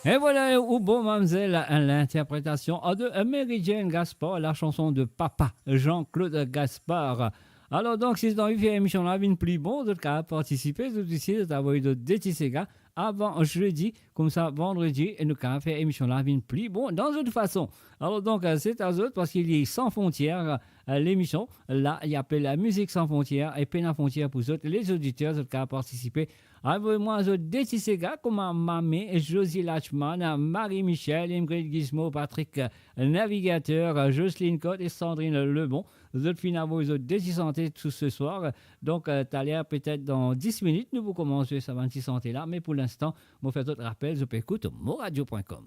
Et voilà, ou bon mamzel, l'interprétation de Mary Jane Gaspard, la chanson de Papa Jean-Claude Gaspard. Alor donk, si zot anvi fer emision la vinn pli bon, zot kapav partisipe, zot isi, zot avoy zot de ti sega avan zedi, koumsa vandredi, nou kapav fer emision la vinn pli bon dan zot fason. Alor donk, se a zot, parski li Sans Frontières, lemision la, li apel Mizik San Frontières, e pena frontier pou zot, lezoditer, zot kapav partisipe. Avoy mwa zot de ti sega, kouma Mame, Josie Lachman, Marie Michel, Ingrid Gizmo, Patrick Navigateur, Jocelyne Cotte e Sandrine Lebon. Zot finn avoy zot de ti sante tou se swar. Donk, eh, taler, petet dan dis minit, nou pou koumans zwe sa bann ti sante la. Me pou linstan, mo fer zot rapel, zot pe ekout moradio point com.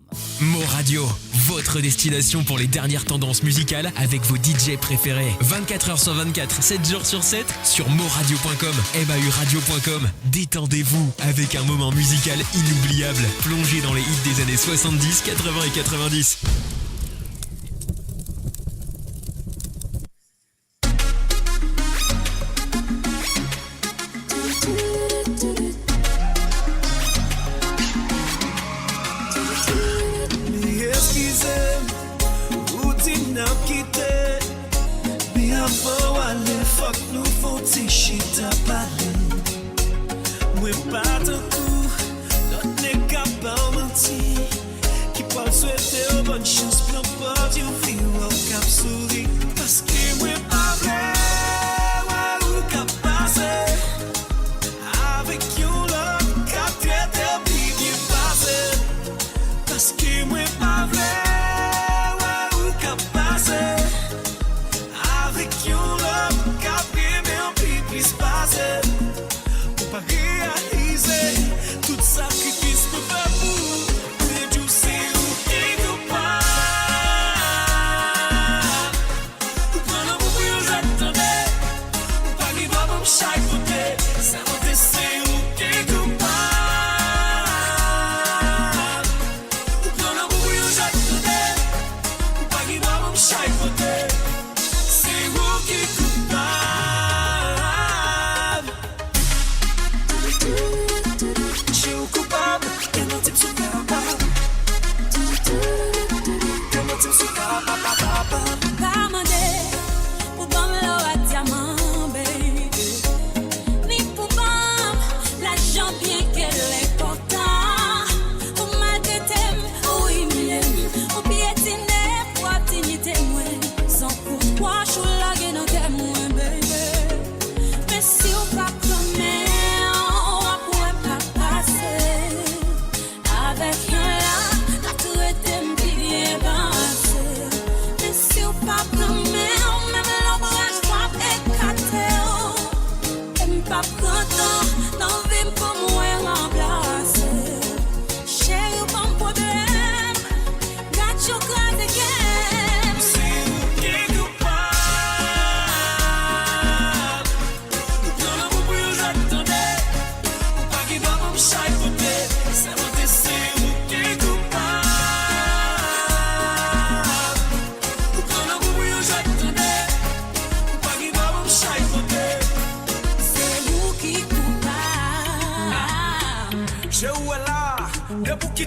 Moradio, votre destination pour les dernières tendances musicales avec vos D J préférés. Vingt-quatre heures sur vingt-quatre, sept jours sur sept, sur moradio point com, M A U radio point com. Détendez-vous avec un moment musical inoubliable. Plongez dans les hits des années soixante-dix, quatre-vingts et quatre-vingt-dix. Eskize m, ou di n ap kite, me avan w ale, fok nou finn ti chita pale. Mwen pa tankou lot neg ki ap manti, ki pral swete w bonn sans, pran parti ou finn wè w k ap souri. Paski mwen pa vle wè ou k ap pase avek yon lot k ap trete w pli bien pase. Paski mwen pa vle wè ou k ap pase avek yon lot k ap reme w pli plis pase. Ou pa realize tout sakrifis nou fer pou ou. Pou enn zour se ou ki koupab. Ou pa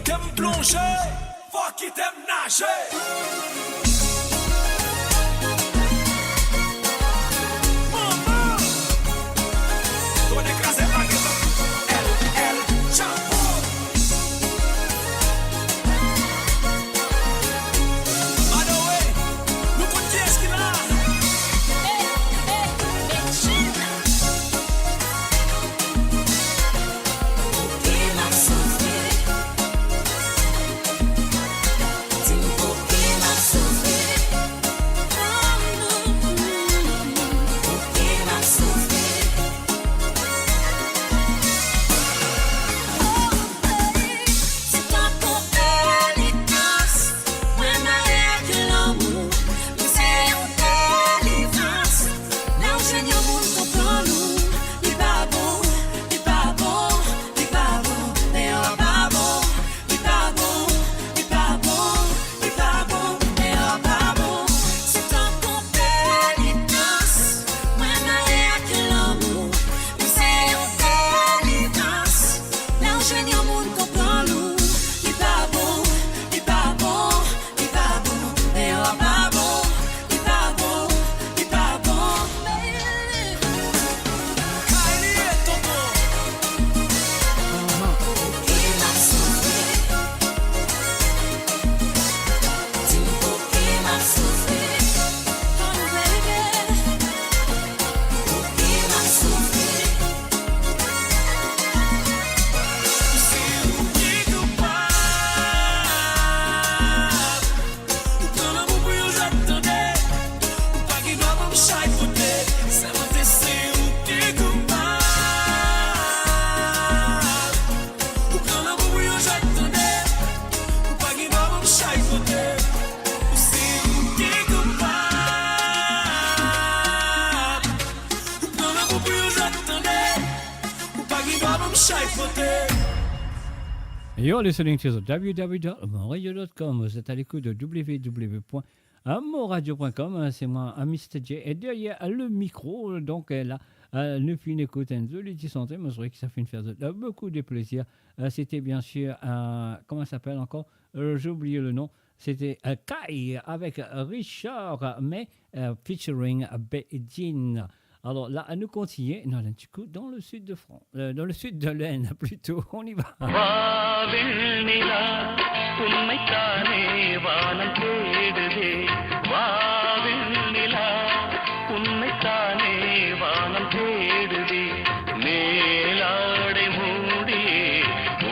T'aimes plonger, fok ki t'aimes nager. Mama, to dekraze pa geta. El, El Chapo. Manoé, nou konn kiyes ki la. Li pa bon, li pa bon, li pa bon, li pa bon. Si to konpani dans, mwa mari ak lanmour, li se yon delirans. Ler ou zwenn yon moun konpran ou, li pa bon, li pa bon, li pa bon, li pa bon. Li pa bon, li pa bon. Kylie, tonton. Ou pran lanmour pou yon zot, tande. Ou pa gagn drwa bann chay kote. Sa monte, se ou ki koupab. Ou pran lanmour pou yon zot, tande. Ou pa gagn drwa bann chay kote. Ou se ou ki koupab. Ou pran lanmour pou yon zot, tande. Ou pa gagn drwa bann chay kote. You're listening to the W W W dot moradio dot com. Vous êtes à l'écoute de W W W point moradio point com, euh, c'est moi, euh, Mister J. Et derrière, euh, le micro, donc, euh, là, euh, nou finn ekout enn zoli ti sante, mo swete ki sa finn fer zot, euh, beaucoup de plaisir. Euh, c'était bien sûr, euh, comment il s'appelle encore ? Euh, j'ai oublié le nom. C'était, euh, Kai avec Richard, mais, euh, featuring Bedjine. Alors là, nous continuons. Non, un petit coup dans le sud de France, euh, dans le sud de l'Inde, plutôt. On y va. வா வெண்ணிலா, உன்னைத்தானே வானம் தேடுதே. வா வெண்ணிலா, உன்னைத்தானே வானம் தேடுதே. மேலாடை மூடியே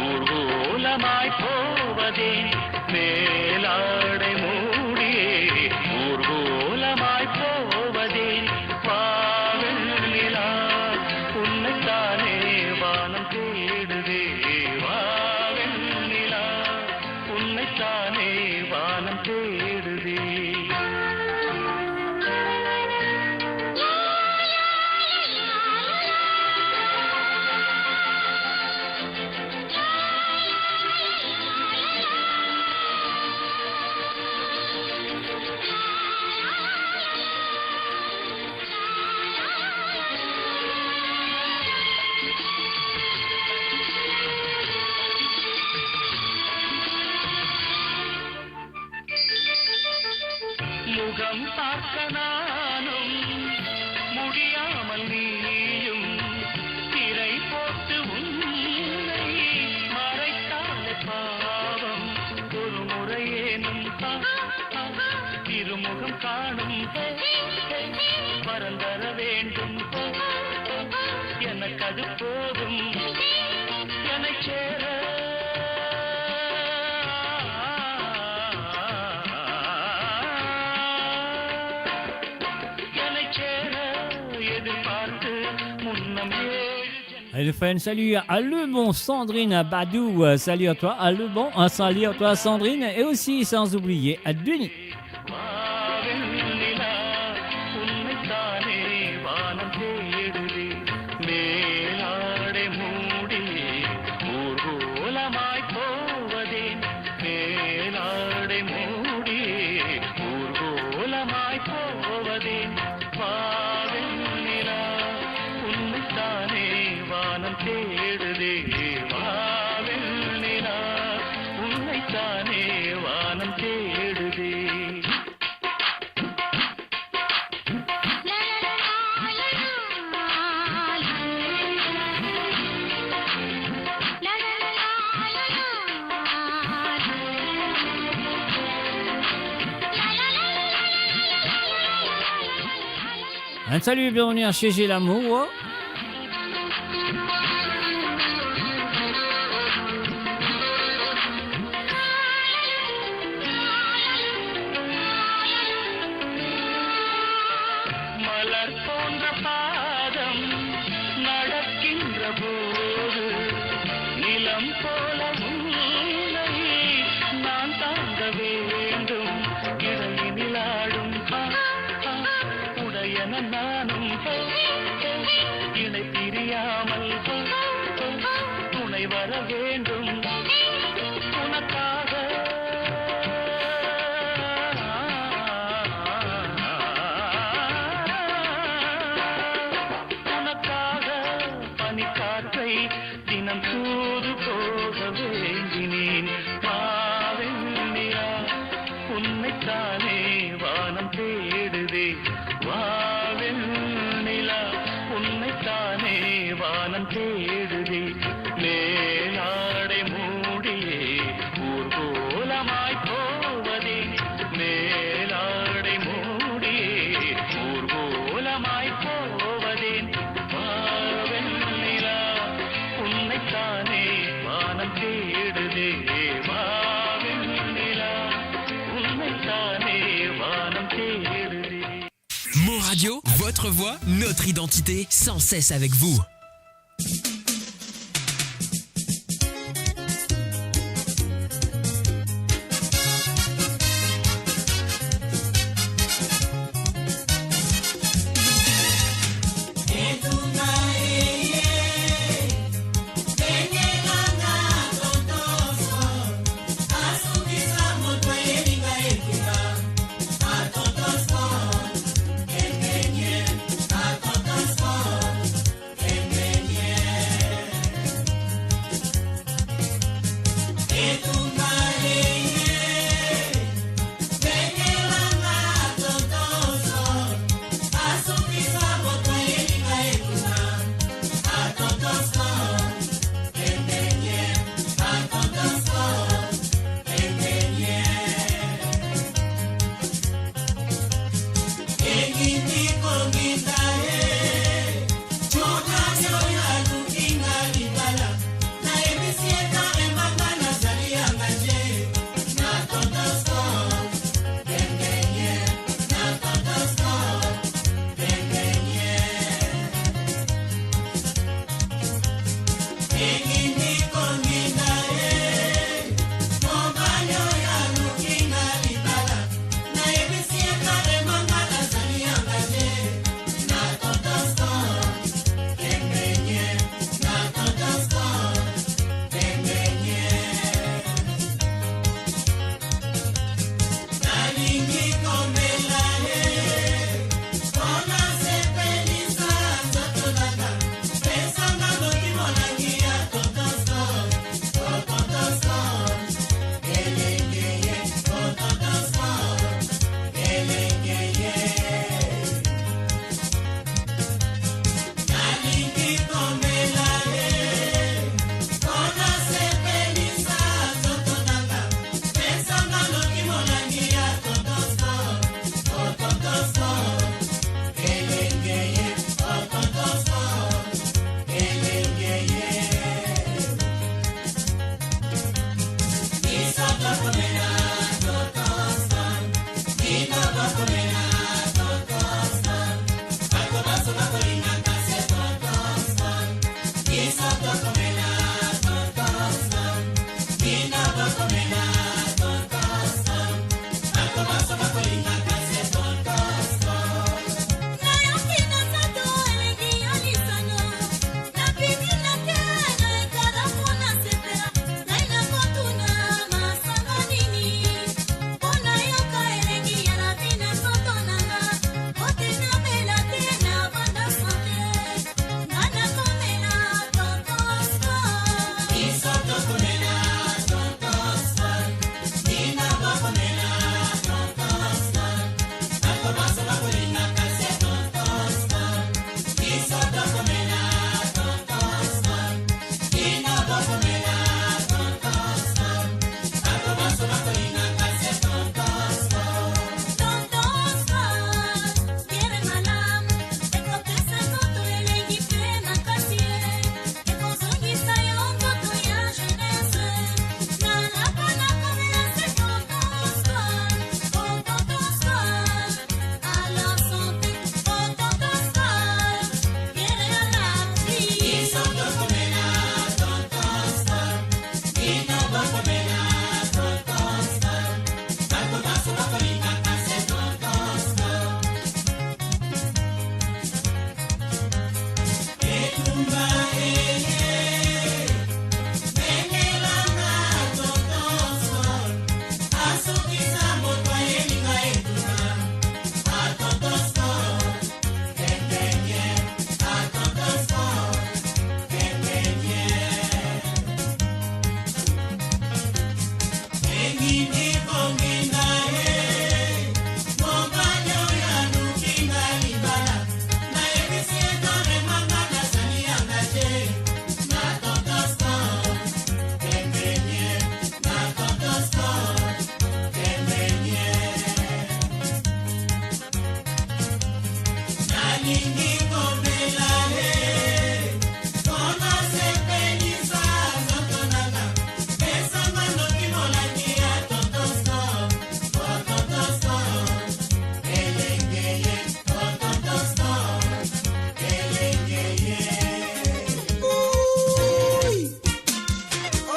ஊர்வலமாய் போவதே. மேலாடை மூடியே ஊர்வலமாய் போவதே. வா வெண்ணிலா, உன்னைத்தானே வானம் தேடுதே. வா வெண்ணிலா, உன்னைத்தானே வானம் தேடுதே. முகம் பார்க்க நானும் முடியாமல் நீயும் திரை போட்டு உன்னை மறைத்தாலே பாவம். ஒரு முறையேனும் பா-, பா-, திருமுகம் காணும் பா-, பா-, வரம் தர வேண்டும் பா-, பா-, பா-, எனக்கு அது போதும். என்னை சேர Allez, nous faire un salut à Lebon, Sandrine Badou, euh, salut à toi, à Lebon, un salut à toi, Sandrine, et aussi, sans oublier, à Denis. மேலாடை மூடியே ஊர்வலமாய் போவதேன்? வா வெண்ணிலா, உன்னைத்தானே வானம் தேடுதே. வா வெண்ணிலா, Enn sali, bienveni a C G Lamour. மலர் போன்ற பாதம் நடக்கின்ற போது, நிலம் போல உன்னை நான் தாங்க வேண்டும். இடையினில் ஆடும், ஆ, ஆ, உடையன நானும், இணை பிரியாமல், ஆ, ஆ, ஆ, துணை வர வேண்டும். உனக்காக, உனக்காக பனிக்காற்றை தினம் தூது போக வேண்டினேன். வா வெண்ணிலா, உன்னைத்தானே வானம் தேடுதே. வா வெண்ணிலா, உன்னைத்தானே வானம் தேடுதே. மேலாடை மூடியே ஊர்கோலமாய் போவதே. மேலாடை மூடியே ஊர்கோலமாய் போவதேன். வா வெண்ணிலா, உன்னைத்தானே வானம் தேடுதே. வா வெண்ணிலா, உன்னைத்தானே வானம் தேடுதே. Mon Radio, votre voix, notre identité, sans cesse avec vous.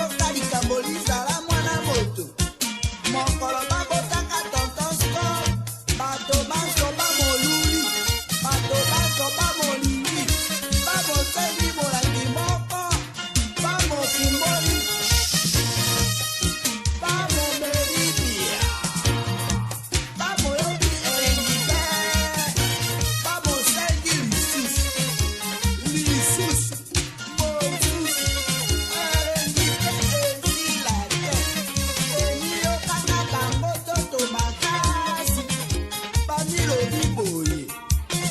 Oka likambo lizala mwana moto. Mokolo babotaka tonton Scott, bato banso bamoluli, bato banso bamolingi, bamosengi molangi moko, bamokumboli, bamomeli bia, bamoyoki elengi be, bamosengi lisusu, lisusu. Mosusu, elengi pe esila te. Eni yokaka bango nzoto makasi. Bamilobi boye,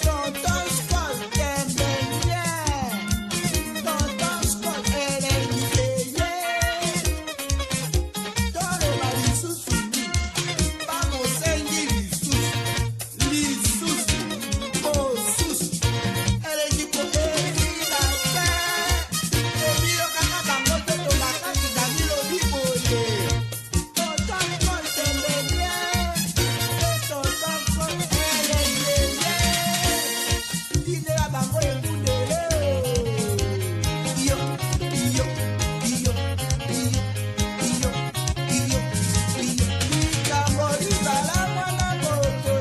tonton Scott kembe bien. Tonton Scott elengi eye. Toloba lisusu, bamosengi lisusu. Lisusu, mosusu, elengi pe esila te. Eni yokaka bango nzoto makasi, bamilobi boye. Tonton Scott kembe bien, e tonton Scott elengi eye. Ide ya bango ekoutele. Iyo, iyo, iyo, iyo, iyo, iyo, iyo. Likambo lizala mwana moto.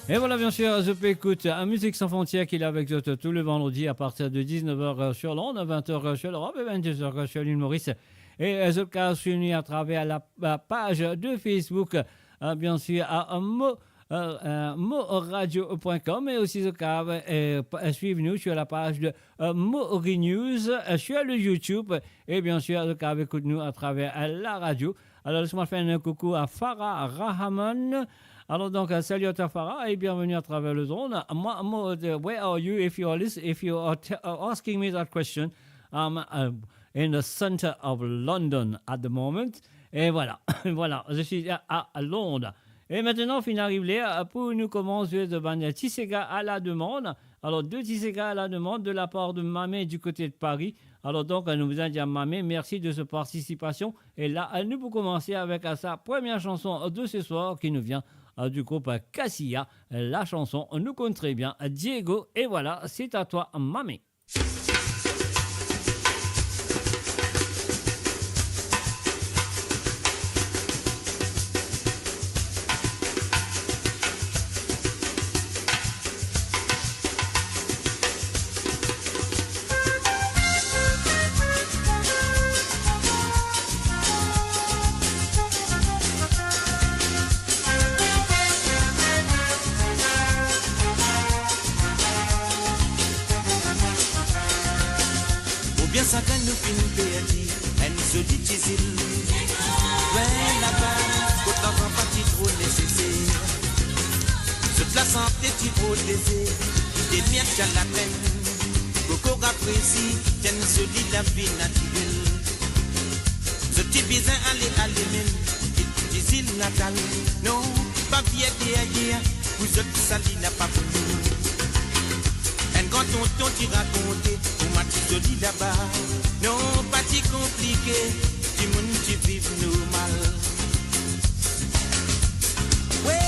Et voilà, bien sûr, zot pe ekout, euh, Musique Sans Frontières qui est là avec zot tous les vendredis à partir de dix-neuf heures, euh, sur l'onde, à vingt heures, euh, sur l'Europe et vingt-deux heures, euh, sur l'île Maurice. Et, euh, zot kapav swiv nou à travers la, la page de Facebook, euh, bien sûr, à, euh, mo, euh, euh, moradio point com, et aussi zot kapav, euh, pa-, swiv nou sur la page de, euh, Mori News, euh, sur le YouTube, et bien sûr, zot kapav ekout nou à travers, euh, la radio. Alors, laisse-moi faire un coucou à Farah Rahaman. Alors donc, euh, salut à toi, Farah, et bienvenue à travers le drone. Moi, moi, euh, where are you? If you are lis-, if you are t-, are asking me that question, I'm, uh, in the center of London at the moment. Et voilà, voilà, je suis à, à Londres. E aster, finn ariv ler pou nou koumans zwe bann ti sega à la demande. Alors, deux ti sega à la demande de la part de Mamé du côté de Paris. Alors donc, nou bizin dir Mamé mersi de sa participasion. E la, nou pou koumans avek sa première chanson de ce soir qui nous vient, euh, du groupe Cassia. La chanson, nou konn très bien, Diego. Et voilà, c'est à toi, Mamé. Oubien sakenn nou finn perdi enn zoli ti zil lwin laba, kot lanzan pa ti tro neseser. Zot lasante ti tro leze, dener ti al lapenn, koukou rafresi, ti enn zoli lavi natirel. Zot ti bizin ale, ale mem, kit ti zil natal. Non, pa vir deryer, pou zot sali napa pou nou. Enn gran Tonton ti rakonte kouma ti zoli laba. Non, pa ti konplike, dimoun ti viv normal. We,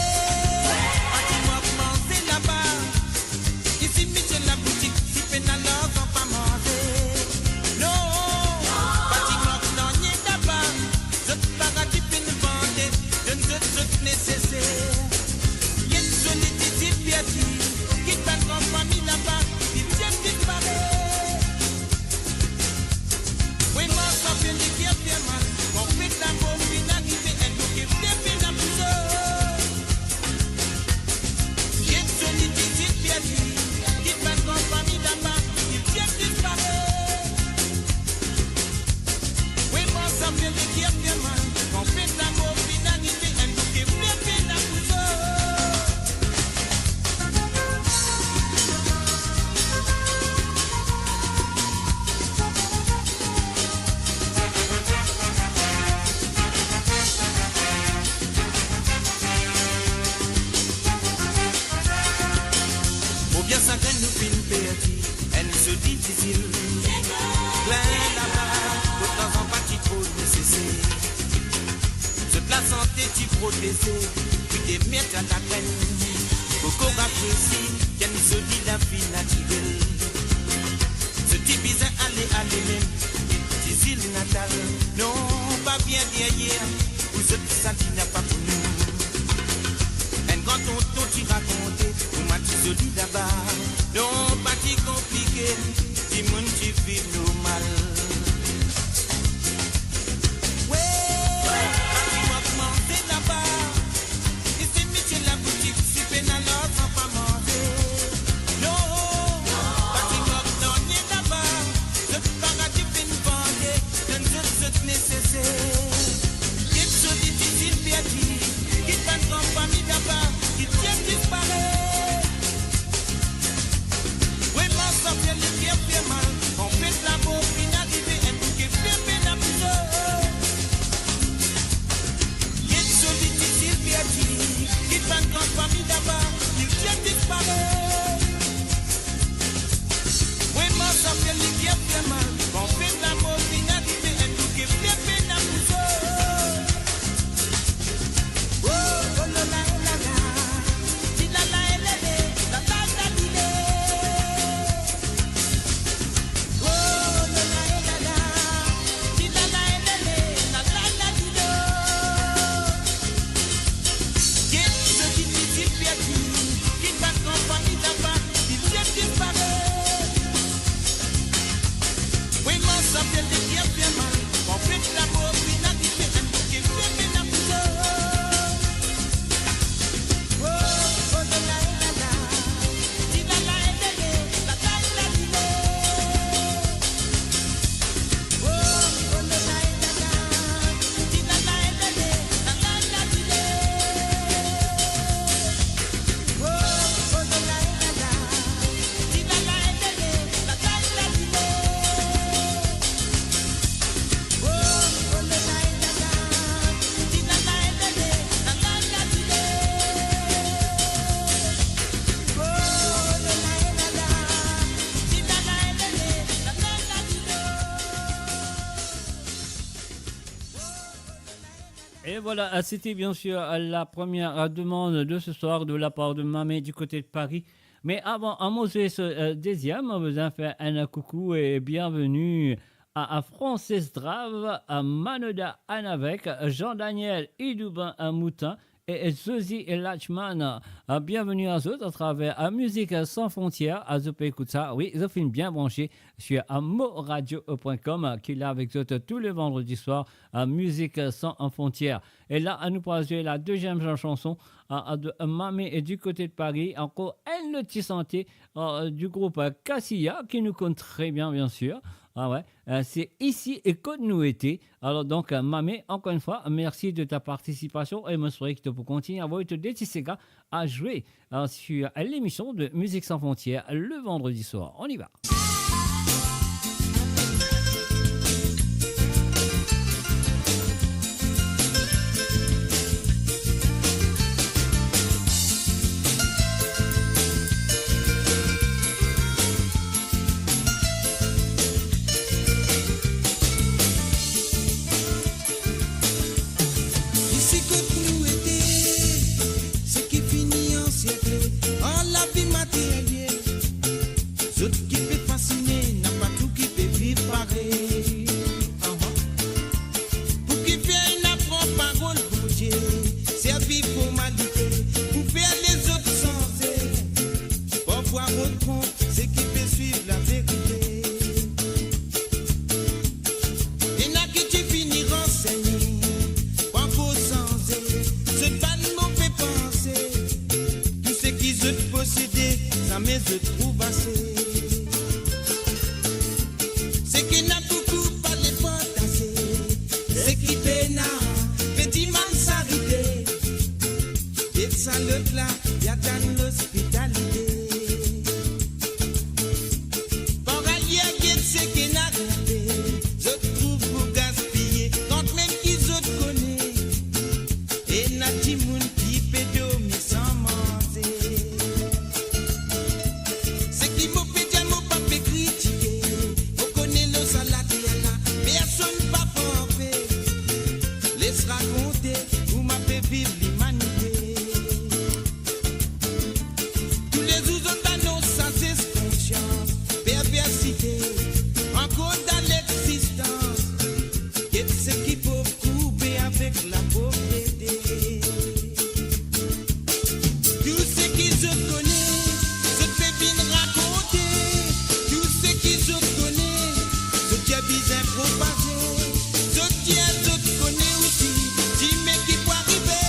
pa ti mank manze laba. Isi, misie laboutik, si pena larzan pa manze. Non, pa ti mank nanye laba. Zot paradi finn vande, donn zot zot neseser. Get zoli ti zil perdi, kit bann gran fami laba, ki ti disparet. Vremem, sa fer leker fer mal, kan fet lamor finn arive, enn bouke fler pena pou zot. Get zoli ti zil perdi, kit bann gran fami laba, ki ti disparet. Vremem, sa fer leker fer mal, kan fet lamor finn arive, enn bouke fler pena pou zot. Oubien sa grenn nou finn perdi, enn zoli ti zil. Plin laba, kot larzan pa ti tro neseser. Zot lasante ti proteze, wi, de mer a lagrenn. Boukou rafresi, enn zoli lavi natirel. Zot ti bizin ale, ale mem, ti zil natal. Non, pa vinn deryer, pou zot sa ti napa pou nou. Enn gran tonton ti rakonte kouma ti zoli laba. Non, pa ti konplike, dimoun ti viv normal. We, pa ti mank manze laba. Isi, misie laboutik, si pena larzan pa manze. Non, pa ti mank nanye laba. Zot paradi finn vande, donn zot zot neseser. Get zoli ti zil perdi, kit bann gran fami laba, ki ti disparet. Vremem, sa fer leker fer mal, kan fet lamor finn arive, enn bouke fler pena pou zot. Get zoli ti zil perdi, kit bann gran fami laba, ki ti disparet. Vremem, sa fer leker fer mal, kan fet lamor finn arive, enn bouke fler pena pou zot. Oh, oh, la, la, la, la. Ti la, la, eh, le, le, la, la, la, li, le. Oh, oh, la, la, eh, la, la. Ti la, la, eh, le, le, la, la, la, li, le. Get zoli ti zil perdi, kit bann gran fami laba, ki ti disparet. Vremem, sa fer leker fer mal, kan fet lamor finn arive, enn bouke fler pena pou zot. Oh, oh, la, la, eh, la, la. Ti la, la, eh, le, le, la, la, la, li, le. Et voilà, euh, c'était bien sûr, euh, la première, euh, demande de ce soir de la part de Mamé du côté de Paris. Mais avant, euh, mo zwe so, euh, deuxième, mo bizin fer enn coucou et bienvenue à, à Francis Drave, à Manoda Anavek, Jean-Daniel Idoubin, à Moutin, et, et Zozi et Lachman, euh, bienvenue à zot à travers, euh, Musique Sans Frontières. Zot pe ekout sa, wi, zot finn bien branché sur, euh, moradio point com, euh, ki la avek zot tous les vendredis soirs, euh, Musique Sans Frontières. Et la, euh, nou pou al zwe la deuxième chanson, euh, euh, de, euh, Mamé et du côté de Paris, ankor enn lot ti sante, euh, du groupe, euh, Cassia, ki nou konn très bien, bien sûr. Ah ouais, euh, c'est Ici et Kot Nou Ete. Alors donc, euh, Mamé, encore une fois, merci de ta participation et mo swete ke to pou kontigne avoy to de ti sega à jouer, euh, sur l'émission de Musique Sans Frontières le vendredi soir. On y va. pou rod pran seki pe swiv laverite. Ena ki ti fini ransegne, pankor sanze, zot bann move panse. Tou seki zot posede, zame zot trouv ase. Seki ena boukou pale partaze, seki pena pe dimann sarite. Get sa lot la, li atann lospitalite. Par alyer, get seki ena rete, zot trouv pou gaspiye, kanmem ki zot kone. Ena dimoun ki pe dormi san manze. Seki mo pe dir, mo pa pe kritike, mo kone lor sa later la, personn pa parfe. Les rakonte kouma pe viv limanite. Toulezour zot anons sa zes konsians, perversite, ankor dan lexistans. Get seki pov kourbe avek lapovrete. Tou seki zot kone, zot pe vinn rakonte. Tou seki zot kone, zot dir bizin propaze. Zot dir zot kone osi, dime ki pou arive.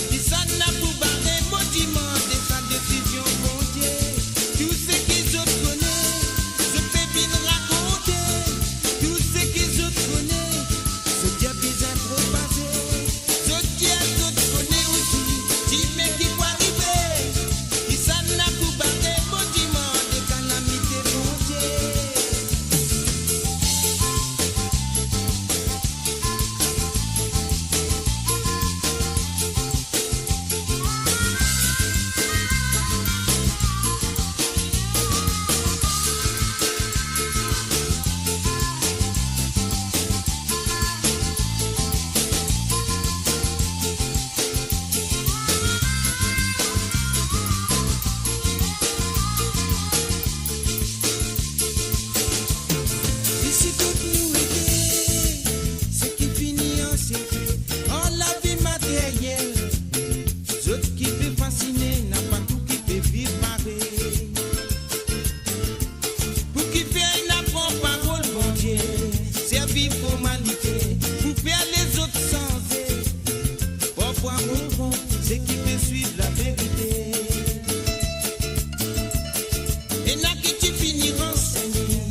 Kisannla pou bare, mo dimann sa desizion Bondie. Tou seki zot kone, zot pe vinn rakonte. Tou seki zot kone, zot dir bizin propaze. Zot dir zot kone osi, dime ki pou arive. Kisannla pou bare, mo dimann kalamite Bondie. Isi kot nou ete, seki fini anserkle ar lavi materyel. Zot ki pe fasine, napa tou ki pe viv parey. Pou kifer ena pran parol Bondie, servi formalite pou fer lezot sanze. Parfwa, mo pran seki pe swiv laverite. Ena ki ti fini ransegne,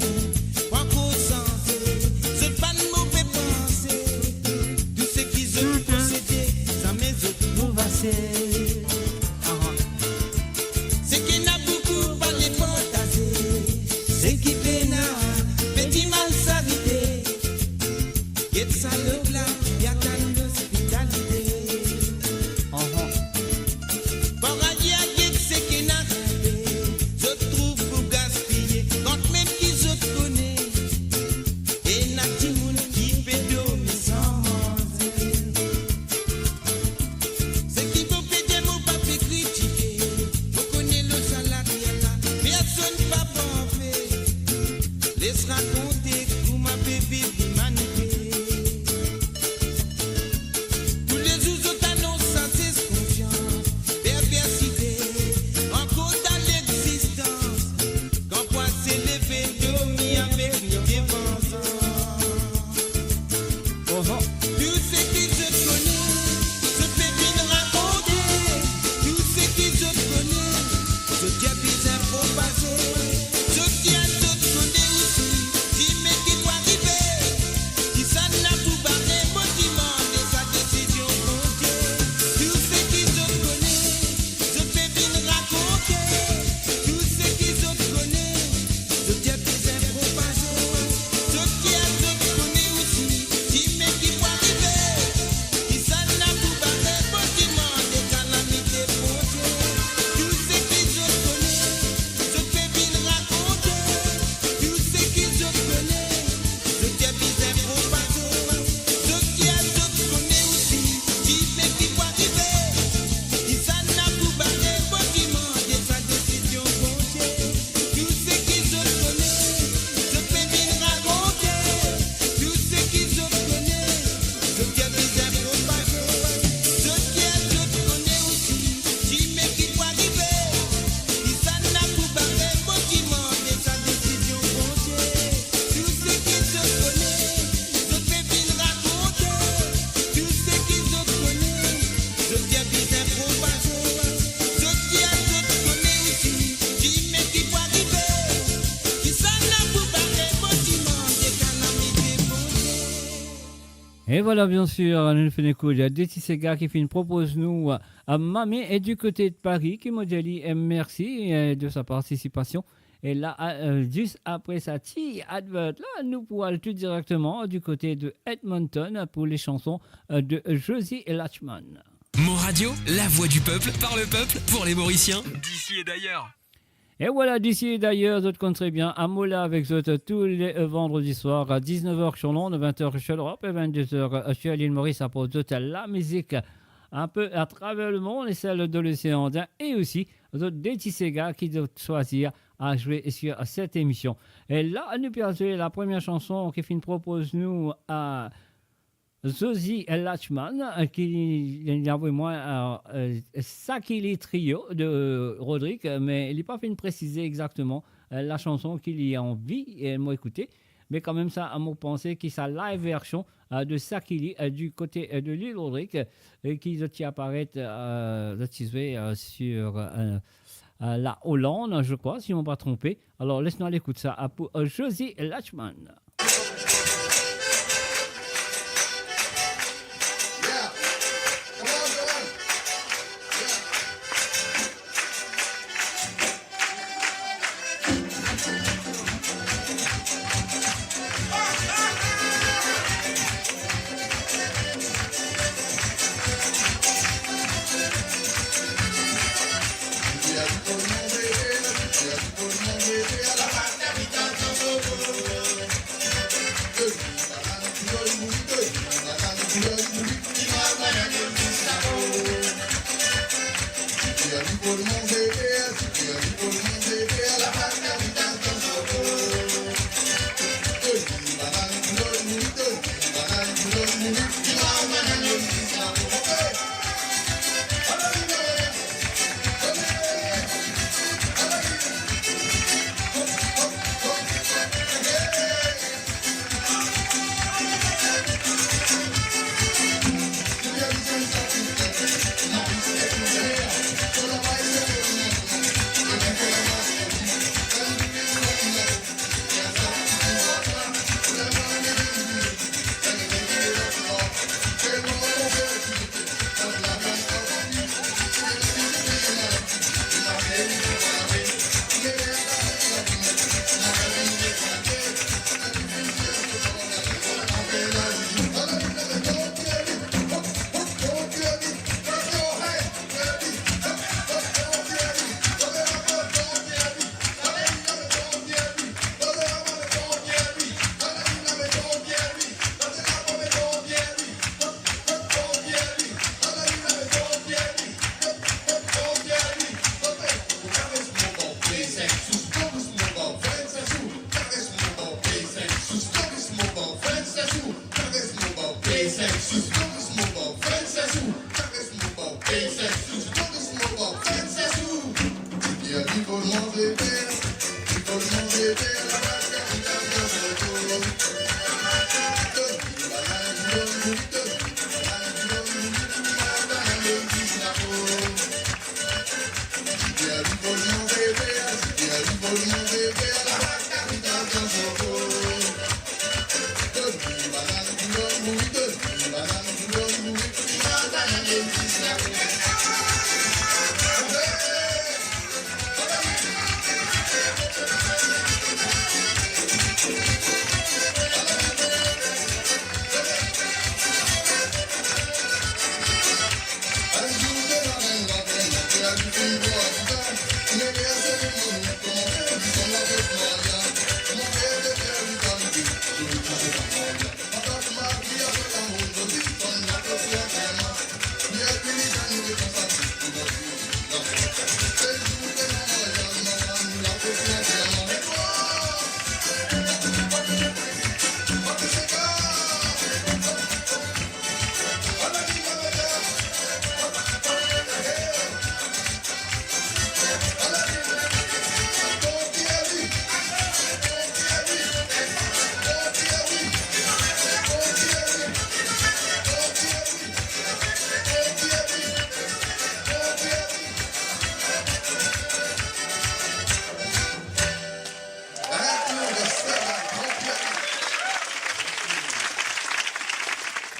pankor sanze, zot bann move panse. Tou seki zot posede, zame zot trouv ase. Seki ena boukou pale partaze, seki pena pe dimann sarite. Get sa lot la, li atann lospitalite. Par alyer, get seki ena rete, zot trouv pou gaspiye, kanmem ki zot kone. Ena dimoun ki pe dormi san manze. Seki mo pe dir, mo pa pe kritike, mo kone lor sa later la, personn pa parfe. Les rakonte kouma pe viv limanite. Toulezour zot anons sa zes konsians, perversite, ankor dan lexistans. Kan pwin se leve, dormi avek lide vanzans. Tou seki zot kone, zot pe vinn rakonte. Tou seki zot kone, zot dir bizin propaze. Zot dir zot kone osi, dime ki pou arive. Kisannla pou bare, mo dimann sa desizion Bondie. Tou seki zot kone, zot pe vinn rakonte. Tou seki zot kone, zot dir bizin propaze. Zot dir zot kone osi, dime ki pou arive. Kisannla pou bare, mo dimann kalamite Bondie. Tou seki zot kone, E vwala, byen sir, nou finn ekout de ti sega ki finn propoz nou, eh, Mami, e di kote de Pari, ki mo dir li, eh, mersi, eh, de sa partisipasion. E la, eh, zis apre sa ti advert la, nou pou al tou direkteman di kote de Edmonton pou le sanson, eh, de Josie Lachman. Mon Radio, la voix du peuple, par le peuple, pour les Mauriciens, d'ici et d'ailleurs. E vwala, d'ici et d'ailleurs, zot konn tre byen, amour la avek zot tou le, eh, vandredi swar a diznef er Channel One, vint er Channel Europe e vennde er, eh, Channel Maurice, aport zot lamizik inpe atraver lemond e sel de losean Indien, e osi zot de ti sega ki zot swazir a zwe sir set emision. E la, nou pe al zwe la premie sanson ki finn propoz nou, eh, Josie Lachman, eh, ki li avoy mwa, eh, eh, Sakili Trio de Rodrigue, me li pa finn presize exakteman, eh, la sanson ki li anvi, eh, mo ekoute. Me kanmem sa, mo panse ki sa live version, eh, de Sakili, eh, di kote, eh, de Lil Rodrigue, eh, ki zot ti aparet, eh, zot ti zwe, eh, sir, eh, eh, la Hollande, je crois, si mo pa tronpe. Alor, les nou al ekout sa, eh, pou, eh, Josie Lachman.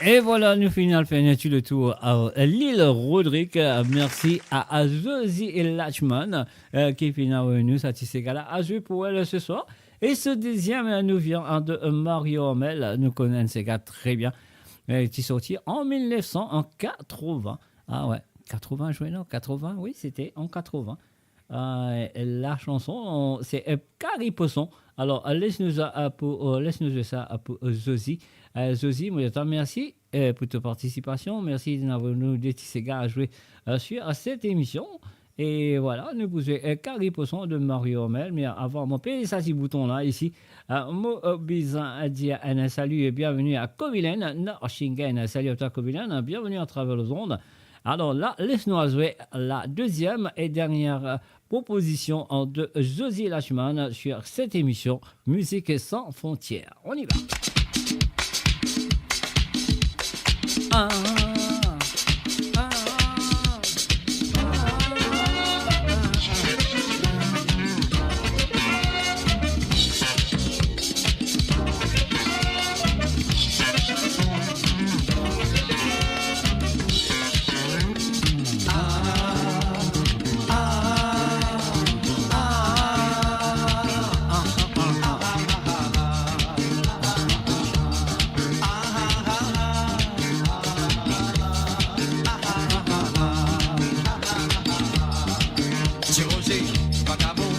E vwala, nou fini al fer enn ti letour a Lil Rodrig. Mersi a, a Zozi Lachman, eh, ki finn avoy nou sa ti sega la a zwe pou el se swar. E so deziem, eh, nou vinn a de, eh, Mario Armel. Nou konn enn sega tre bien. Eh, ti sorti an mil nef san katrevin. Ah ouais, katrevin, je non, katrevin, wi, sete an katrevin. Euh, la chanson, se, euh, Kari Poson. Alor, euh, les nou, euh, pou, euh, les nou zwe sa, euh, pou, euh, Zozi. Euh, Zozi, mo dir twa mersi, euh, pou to partisipasion. Mersi d'avwar nou de ti sega a zwe, euh, sur, euh, set emision. E vwala, nou pou zwe, euh, Kari Poson de Mario Armel. Me avan, mo pe sa ti bouton la, isi, euh, mo, euh, bizin, euh, dir enn sali e bienveni a Kovilen, nan Shingen. Sali a twa, Kovilen, bienveni a traver lezond. Alor la, les nou al zwe la deziem e dernie, euh, propozision de Zozi Lachman sur set emision Musique Sans Frontières. On y va. Ah, ah, ah. Ti Roze, vagabon,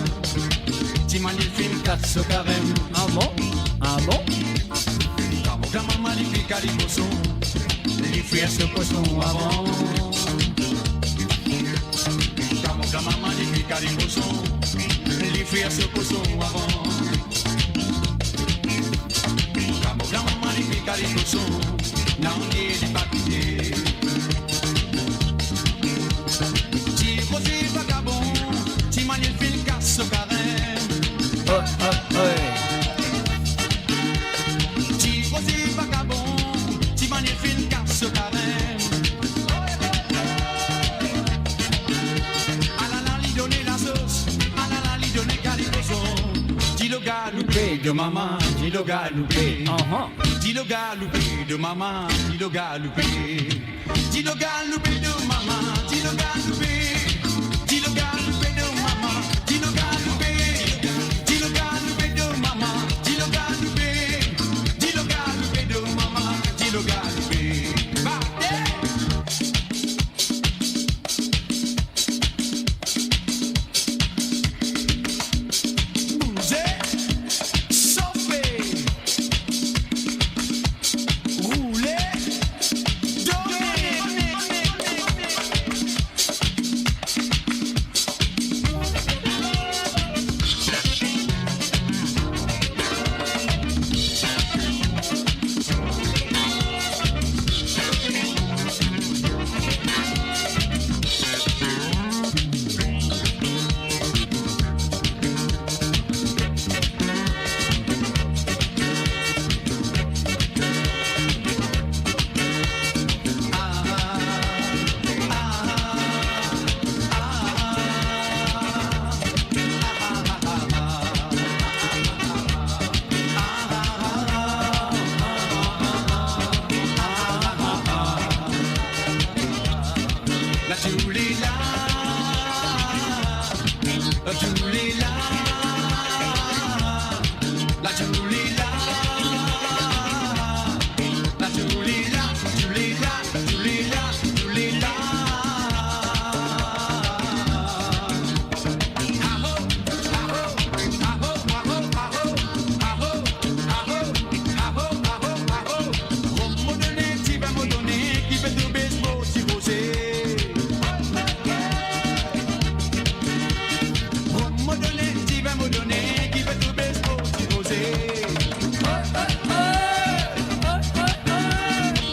ti manif finn kas so karem. Ah bon? Ah bon? Kan mo granmama li finn kari koson, li frir so koson avan. Kan mo granmama li finn kari koson, li frir so koson avan. Kan mo granmama li finn kari koson, nanye li pa kite. Ti Roze vagabon, ti manif finn kas so karem. Oh, oh, oh. Ti Roze vagabon, ti manif finn kas so karem. Alala, li done lasos, alala, li done kari koson. Dilo galoupe do mama, dilo galoupe. Ahan. Dilo galoupe do mama, dilo galoupe. Dilo galoupe do mama, dilo galoupe. Dilo galoupe do mama, dilo galoupe. Dilo galoupe do mama, dilo galoupe. Dilo galoupe do mama, dilo galoupe. Bate! Bouze, sofe, roule, done. La djoulila, la djoulila, la djoulila, la djoulila, djoulila, djoulila.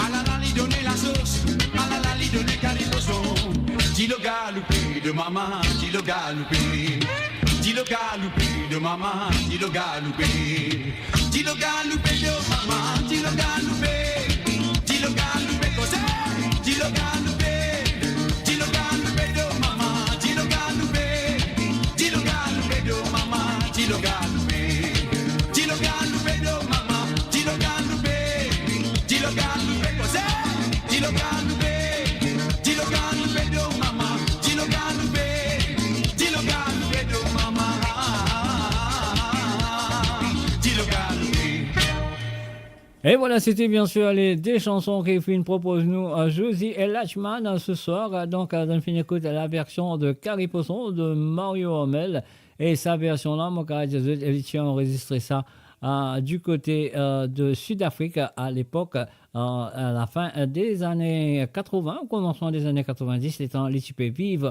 Alala, li done lasos, alala, li done kari koson. Dilo galoupe do mama, dilo galoupe. Dilo galoupe do mama, dilo galoupe. Dilo galoupe do mama, dilo galoupe. Dilo galoupe koze, dilo galoupe. Dilo galoupe do mama, dilo galoupe. Dilo galoupe do mama, dilo galoupe. Dilo galoupe do mama, dilo galoupe. Dilo galoupe koze, Et voilà, c'était bien sûr les deux chansons ki finn propoz nou, euh, Josie et Lachman, euh, ce soir. Euh, donc, euh, nou finn ekout la version de Carrie Poisson de Mario Hamel. Et sa version-là, mo kapav dir zot, li ti anrezistre sa, euh, du côté, euh, de Sud-Afrique à l'époque, euh, à la fin, euh, des années quatre-vingts, au commencement des années quatre-vingt-dix, letan li ti pe viv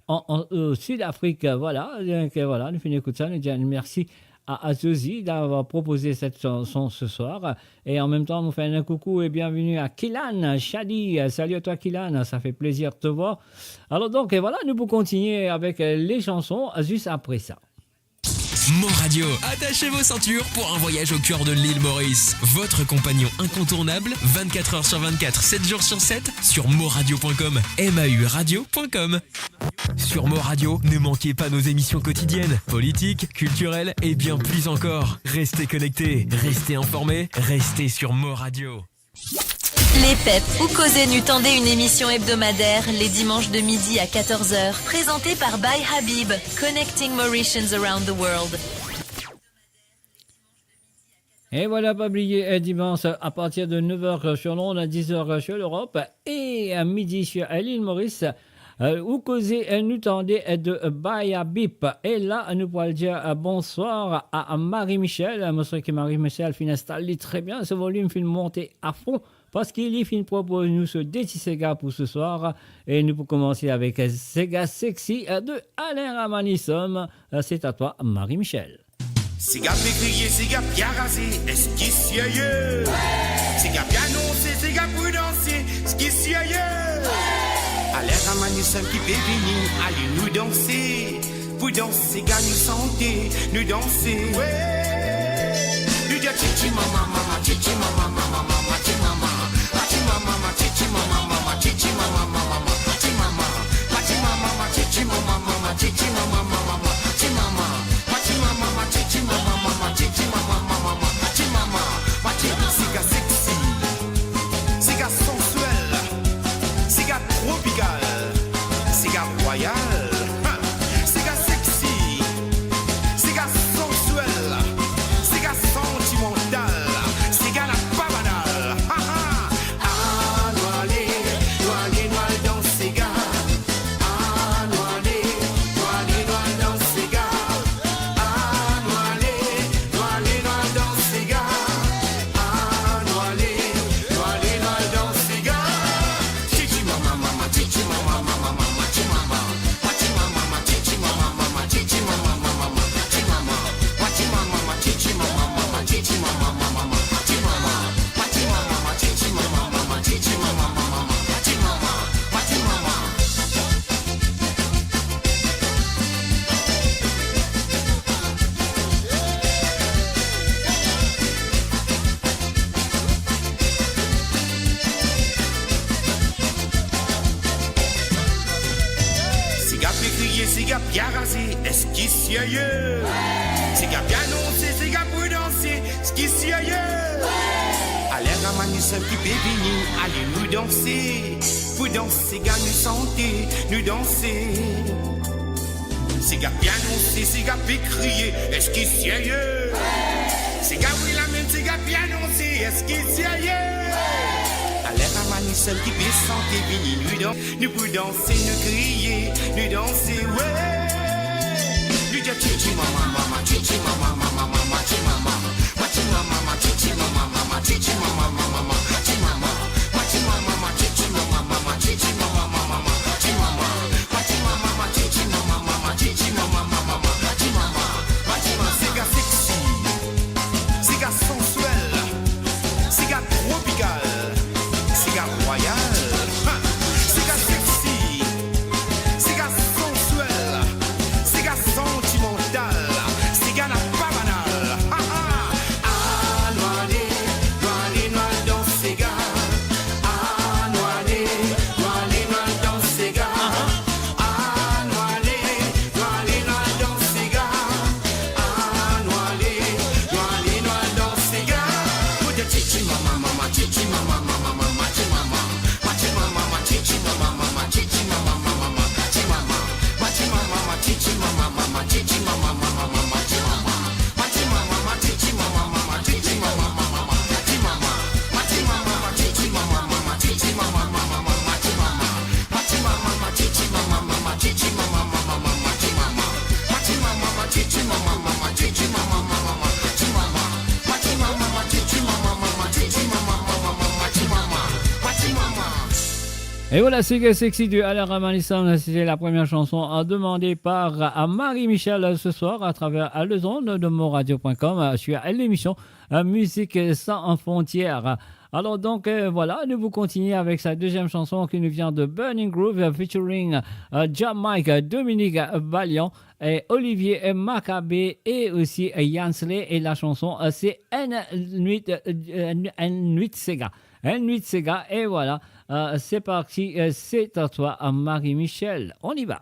an, an, euh, Sud-Afrique. Voilà, donc, euh, voilà, nou finn ekout sa, nou dir mersi à, à Josie d'avoir proposé cette chanson ce soir. Et en même temps, nou fer un coucou et bienvenue à Kilan Shadi. Salut à toi, Kilan, ça fait plaisir de te voir. Alors donc, et voilà, nou pou kontinie avec, euh, les chansons, euh, juste après ça. Mo Radio. Attachez vos ceintures pour un voyage au cœur de l'île Maurice. Votre compagnon incontournable, vingt-quatre heures sur vingt-quatre, sept jours sur sept, sur moradio point com, M A U radio point com. Sur Mo Radio, ne manquez pas nos émissions quotidiennes, politiques, culturelles et bien plus encore. Restez connectés, restez informés, restez sur Mo Radio. Les Pep, ou koze, nou tande une émission hebdomadaire les dimanches de midi à quatorze heures, présentée par By Habib, Connecting Mauritians around the world. Et voilà, pas oublier, euh, dimanche, euh, à partir de neuf heures, euh, sur l'onde, à dix heures, euh, sur l'Europe et à midi sur, euh, l'île Maurice, euh, ou koze, euh, nou tande, euh, de, euh, By Habib. Et là, nou pou al dir, euh, bonsoir à, à Marie-Michel. Euh, mo swete ke Marie-Michel finn instal li tre bien, so volim finn monte à fond, parski li finn propoz nou so de ti sega pou ce soir. Et nou pou komanse avek, euh, Sega Sexy, euh, de Alain Ramanisum. Euh, c'est à toi, Marie-Michel. Sega pe kriye, sega pe raze, eski serye? Sega pe anonse, sega pou danse, eski serye? Alain Ramanisum ki pe vini, ale nou danse. Pou danse, sega nou sante, nou danse. We! Nou dir titi mama, mama, titi mama, mama, mama, titi mama. Pati mama, mama, titi mama, mama, titi mama, mama, mama, pati mama. Pati mama, mama, titi mama, mama, mama, titi mama. Pati mama, mama, titi mama, mama, titi mama, mama, mama, pati mama. Pati, sega sexy, sega sensuel, sega tropical, sega royal, ha, sega sexy, sega sensuel, sega sentimental, sega la pa banal. Ha, ha. Ah, nou ale, nou ale, nou al dans sega. Ah, nou ale, nou ale, nou al dans sega. Ah, nou ale, nou ale, nou al dans sega. Ah, nou ale, nou ale, nou al dans sega. Titi mama, mama, titi mama, mama, mama, titi mama. Pati mama, mama, titi mama, mama, titi mama, mama, mama, pati mama. Pati mama, mama, titi mama, mama, mama, pati mama. Pati mama, mama, titi mama, mama, titi mama, mama, mama, pati mama. Pati mama. Sega pe kriye, sega pe raze, eski serye? Sega pe anonse, sega pou danse, eski serye? Alain Ramanisum ki pe vini, ale nou danse. Pou danse, sega nou sante, nou danse. Sega pe anonse, sega pe kriye, eski serye? Sega wi lamem, sega pe anonse, eski serye? Alain Ramanisum ki pe sante, vini nou dan-, nou pou danse, nou kriye, nou danse, we. Nou dir titi mama, mama, titi mama, mama, mama, titi mama. Pati mama, mama, titi mama, mama, titi mama, mama, mama, pati mama. Pati mama, mama, titi mama, mama, mama, titi mama. Pati mama, mama, titi mama, mama, titi mama, mama, mama, pati mama. Pati mama, sega sexy, sega sensuel, sega tropical, sega royal, ha, sega sexy, sega sensuel, sega sentimental, sega la pa banal. Et voilà, c'est Sexy de Alain Ramanisson. C'était la première chanson, euh, demandée par, euh, Marie-Michel, euh, ce soir à travers, euh, les ondes de moradio point com, euh, sur l'émission, euh, Musique sans frontières. Alors donc, euh, voilà, nous vous continuons avec sa deuxième chanson qui nous vient de Burning Groove, euh, featuring, euh, Jah Mike, euh, Dominique, euh, Balian et Olivier, euh, Maccabé et aussi, euh, Yansley. Et la chanson, euh, c'est Enn Nwit, euh, euh, Enn Nwit Sega. Enn Nwit Sega. Et voilà, euh, c'est parti, euh, c'est à toi, euh, Marie-Michel. On y va.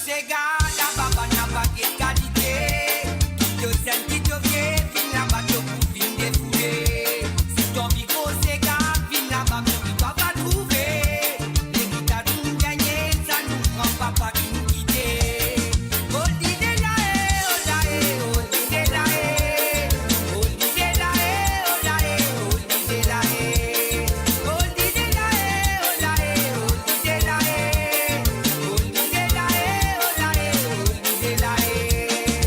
Sega, laba bann laba get kalite. Ki to zenn, ki to vie, vinn laba to pou vinn defoule. Si to anvi gro sega, vinn laba, kouri pa va trouve. Leritaze nou gagne, sa nou pran, papa ki nou kite. Olide lae, olae, olide lae. Olide lae, olae, olide lae. Olide lae, olae, olide lae. Olide lae, olae, olide lae.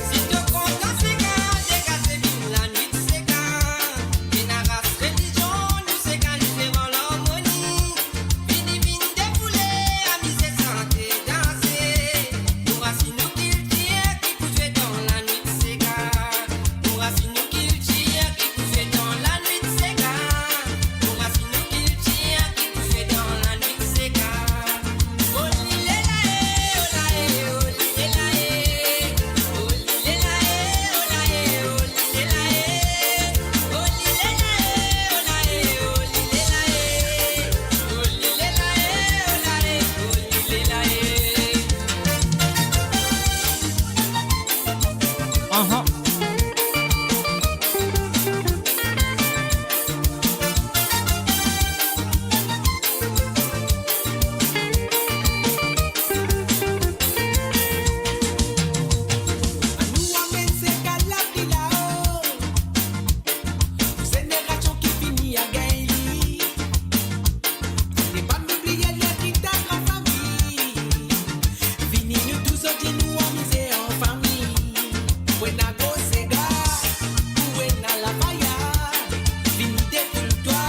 Si to kontan sega, degaze vinn Lanwit Sega. Ena ras, relizion, nou sega nou devan larmoni. Vini, vinn defoule, amize, sante, danse. Nou rasinn, nou kiltir ki pou zwe dan Lanwit Sega. Nou rasinn, nou kiltir ki pou zwe dan Lanwit Sega. Nou rasinn, nou kiltir ki pou zwe dan Lanwit Sega. Aha. Anou amenn sega la pli lao. Pou zenerasion ki vini a gagn li. Ne pa bliye leritaj lafanmi. Vini nou tou soti, nou amize an fami. Pou ena gro sega, pou ena lafaya. Vini defoul twa,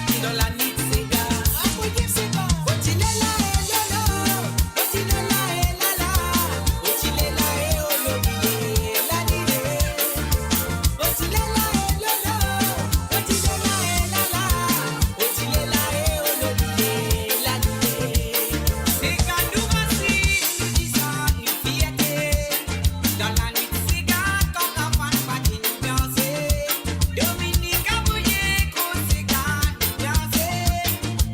vini dan Lanwit Sega. Avoye sega. Oti lela e lolo, oti lela e lala, oti lela e olo, oti lela e lolo, oti lela e lala, oti lela e olo, oti lela e lala. Sega nou rasinn, nou dizan, nou fierte. Dan Lanwit Sega, kan karavane pa vinn danse. Dominique Aboye, gro sega, nou danse.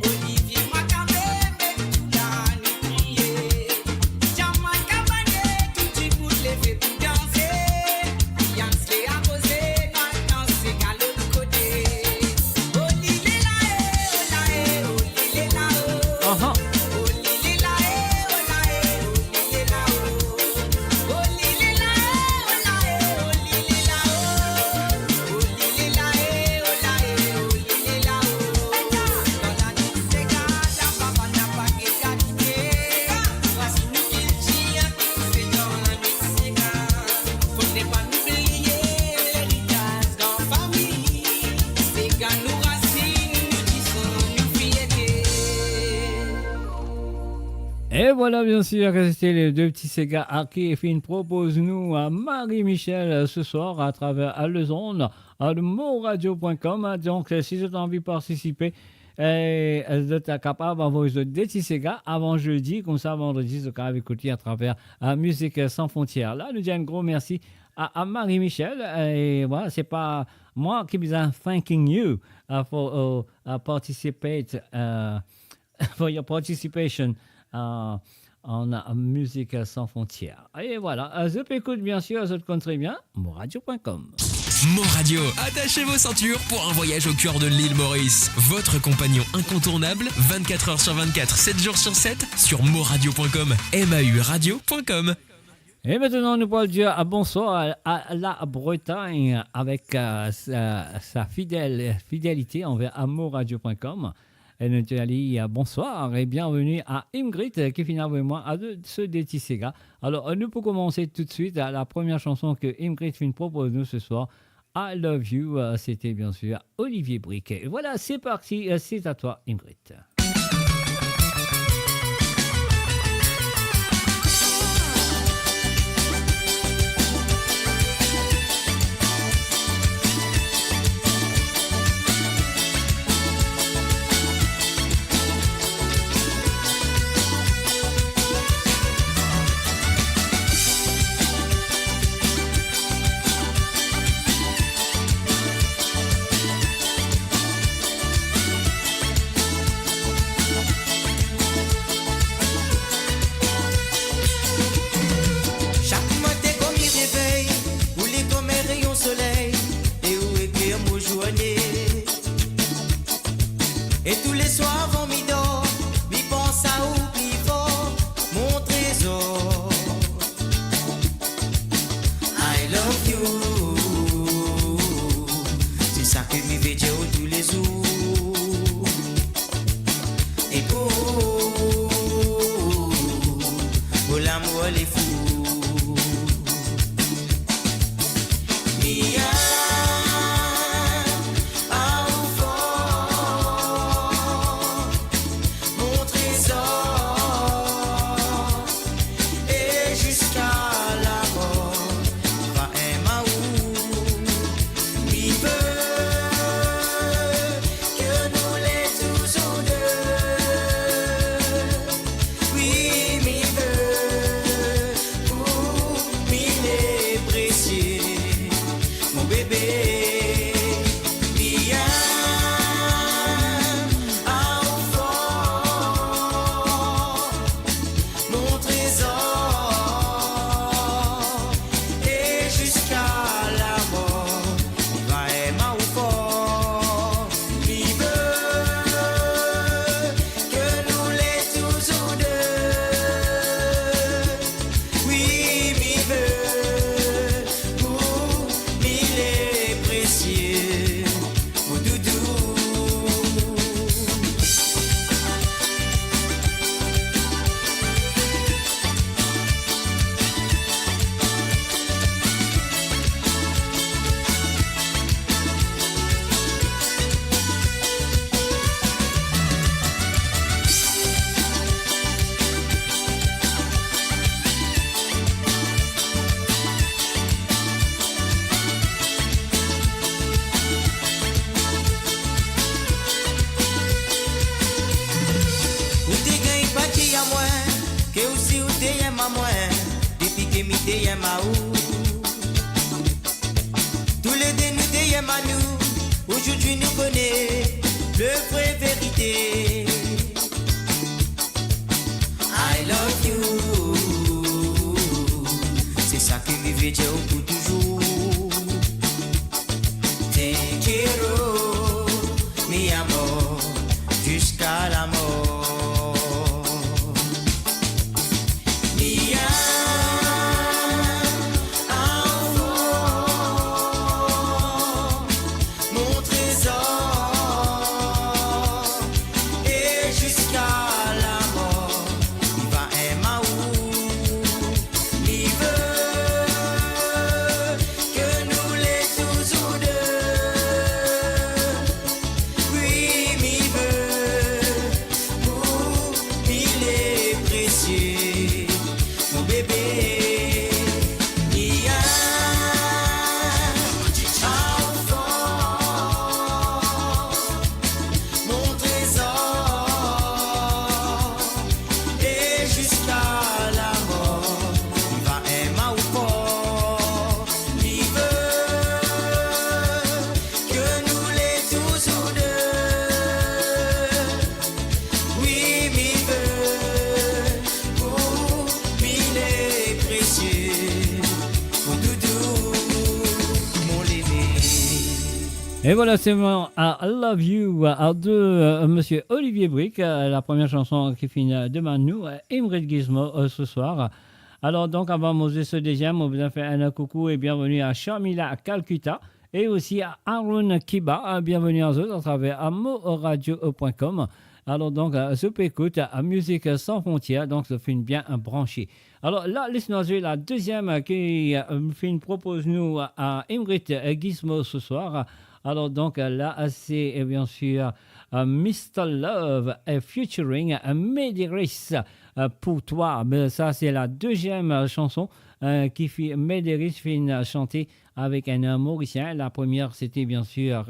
Olivier Maccabé, met tou la, nou kriye. Jamaica Bande, tou dimoun leve pou danse. Yansley Aboye, nou al dans sega lot kote. Oli lela e, ola e, oli lela o. Aha. Oli lela e, ola e, oli lela o. Et voilà, bien sûr, que c'était les deux petits ségas, ah, ki finn propoz nou, ah, Marie-Michel, euh, ce soir à travers, euh, les ondes, euh, de moradio point com, hein. Donc, euh, si zot anvi partisipe, euh, zot kapav avoy zot de ti séga avan zedi, koumsa vandredi, zot kapav ekout li à travers, euh, Musique Sans Frontières. La, nou dir enn gro mersi à, à Marie-Michel. Et voilà, c'est pas moi qui besoin thanking you, euh, for, euh, uh, participate, uh, for your participation, uh, en, uh, Musique Sans Frontières. Et voilà, uh, zot pe ekout, bien sûr, zot konn tre bien, moradio point com. Moradio, attachez vos ceintures pour un voyage au cœur de l'île Maurice. Votre compagnon incontournable, vingt-quatre heures sur vingt-quatre, sept jours sur sept, sur moradio point com, M A U radio point com. E aster nou pou dir, ah, bonswar a, a la Bretagne avek, euh, sa, sa fidel, fidelite anver amourradio.com. E nou dir ali, euh, bonswar e bienveni a Ingrid, euh, ki finn avoy mwa a de, se de ti sega. Alor, euh, nou pou koumans toutswit a la premie sanson ke Ingrid finn propoz nou se swar, I Love You, euh, sete biensir Olivier Brique. E vwala, se parti, euh, se a twa, Ingrid. Sak matin kan mi revey, ou li kom enn reyon soley, e ou ekler mo zourne. E touleswar avan mi dor, mi pans a ou pli for, mon trezor. I love you. Se sa ke mi ve dir ou toulezour. E pou ou, mo lamour li fou. Mi enn a ou for, mon trezor, e ziska lamor, va enn a ou. Mi ve ke nou le touzour de. Wi, mi ve pou mi le presie, mon bebe. Mi enn a ou for, mon trezor, e ziska lamor, mi va enn a ou for. Mi ve ke nou le touzour de. Wi, mi ve pou mi le presie, mon doudou. Ou ti gagn pa dir a mwa ke ou si ou ti enn a mwa, depi ke mi ti enn a ou. Toulede nou ti enn a nou, ozourdi nou kone le vre verite. I love you. Se sa ke mi ve dir ou pou touzour. Te quiero, mi amor, ziska lamor. Mi enn a ou for, mon trezor, e ziska lamor, mi va enn a ou. Mi ve ke nou le touzour de. Wi, mi ve pou mi le presie, mon bebe. Mi enn a ou for, mon trezor, e ziska lamor, mi va enn a ou for. Mi ve ke nou le touzour de. Wi, mi ve pou mi le presie, mon doudou, mon leve. E vwala, se mwa, I Love You, euh, a de, euh, misie Olivier Brique, euh, la premie sanson ki finn, euh, demann nou, euh, Ingrid Guillemot, euh, se swar. Alor donk, avan mo zwe so deziem, mo bizin fer enn koukou e bienveni a Sharmila Calcutta e osi a Arun Kiba. Bienveni a zot atraver a mo radio pwin kom. Alor donk, zot pe ekout Musique Sans Frontières, donk zot finn bien branche. Alor la, les nou zwe la deziem ki finn propoz nou a Ingrid Gizmo ce soir. Alor donk, la, se, e, bien sir, e, Mister Love, e, featuring, e, Médérice, e, Pour Toi. Me sa, se la deziem, e, chanson, e, ki fi-, Médérice finn, e, sante avek enn, e, Morisien. La première, c'était bien sûr,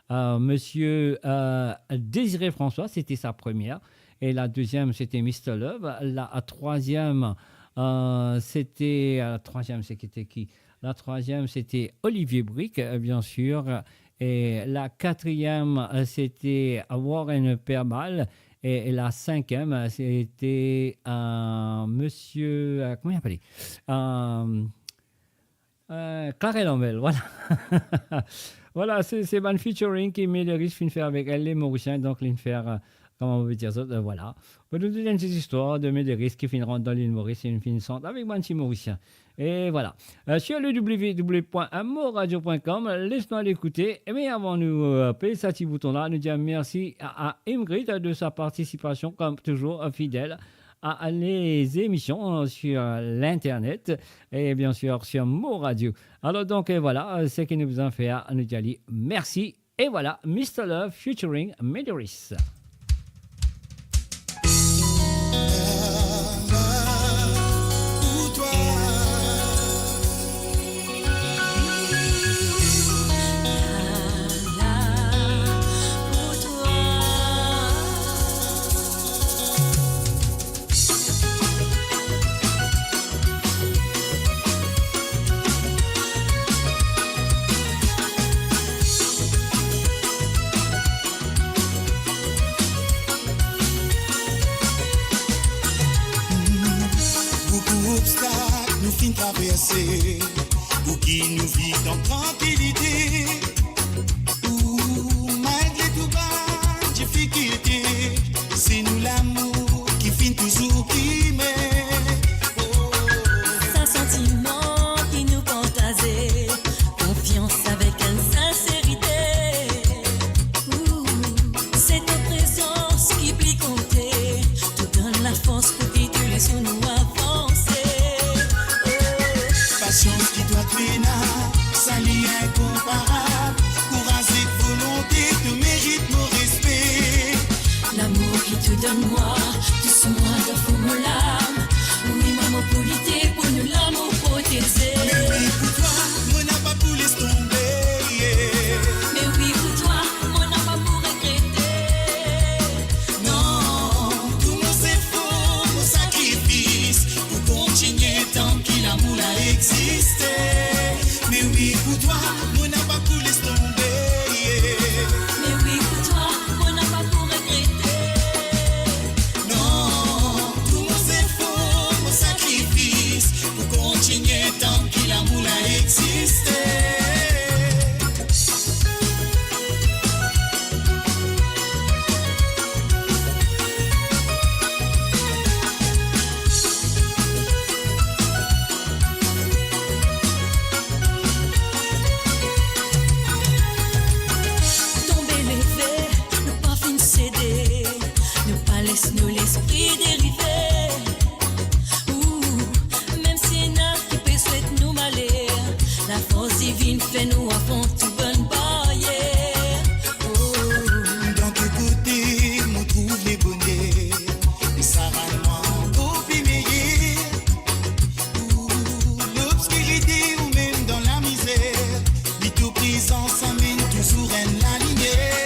e, monsieur, e, Désiré François, c'était sa première. Et la deuxième, c'était Mister Love. La troisième, e, c'était, e, la troisième, c'était qui? La troisième, c'était Olivier Brique, euh, bien sûr. Et la quatrième, euh, c'était Warren Perbal. Et, et la cinquième, euh, c'était, euh, monsieur, euh, comment il appelait? Euh, euh, Clarel Ambel, voilà. Voilà, se, se bann featuring ki Médérice finn fer avek enn Morisien, donk li finn fer, euh, kouma nou pe dir sa, euh, voilà. Pou nou donn enn ti zistwar de Médérice ki finn rant dan lil Moris, e finn sant avek bann ti Morisien. E voilà. Euh, sur le w w w point mo radio point com, les nou al ekoute. E bien, avan nou, euh, pez sa ti bouton la, nou dir mersi a, a Ingrid de sa participation, comme toujours, euh, fidèle à les émissions, euh, sur, euh, l'internet et bien sûr sur Mo Radio. Alor donk, euh, voilà, euh, seki nou bizin fer, nou dir li mersi. Et voilà, Mister Love featuring Médérice. Boukou obstak nou finn traverse, pou ki nou viv dan trankilite. Ou malgre tou bann difikilte, se nou lamour ki finn touzour prime. Oh. Sa santiman ki nou partaze, konfians avek enn sinserite. Ou, se to prezans ki pli konte, to donn lafors pou ki tou lezou nou avanse. Oh. Pasians ki twa to ena, sa li inkonparab. Kouraz ek volonte, to merit mo respe. Lamour ki to donn mwa, tous mwa dan fon mo lam. Wi, mwa mo pou lite pou nou lamour proteze. Me wi, pou twa, mo napa pou les tonbe, yeah. Me wi, pou twa, mo napa pou regrete. Non, tou mo zefor, mo sakrifis, pou kontinie tanki lamour la existe. Me wi, pou twa, mo napa pou les tonbe, yeah. Me wi, pou twa, mo napa pou regrete. Non, tou mo zefor, mo sakrifis, pou kontinie tanki lamour la existe. Tonbe leve, nou pa finn sede, nou pa les nou lespri derive. Ou, mem si ena ki pe swet nou maler, lafors divinn fer nou afront tou bann baryer. Oh. Dan tou kote, mo trouv le boner, e sa rann mwa ankor pli meyer. Ou lobskirite ou mem dan lamizer, li tou prezan, sa amenn touzour enn lalimier.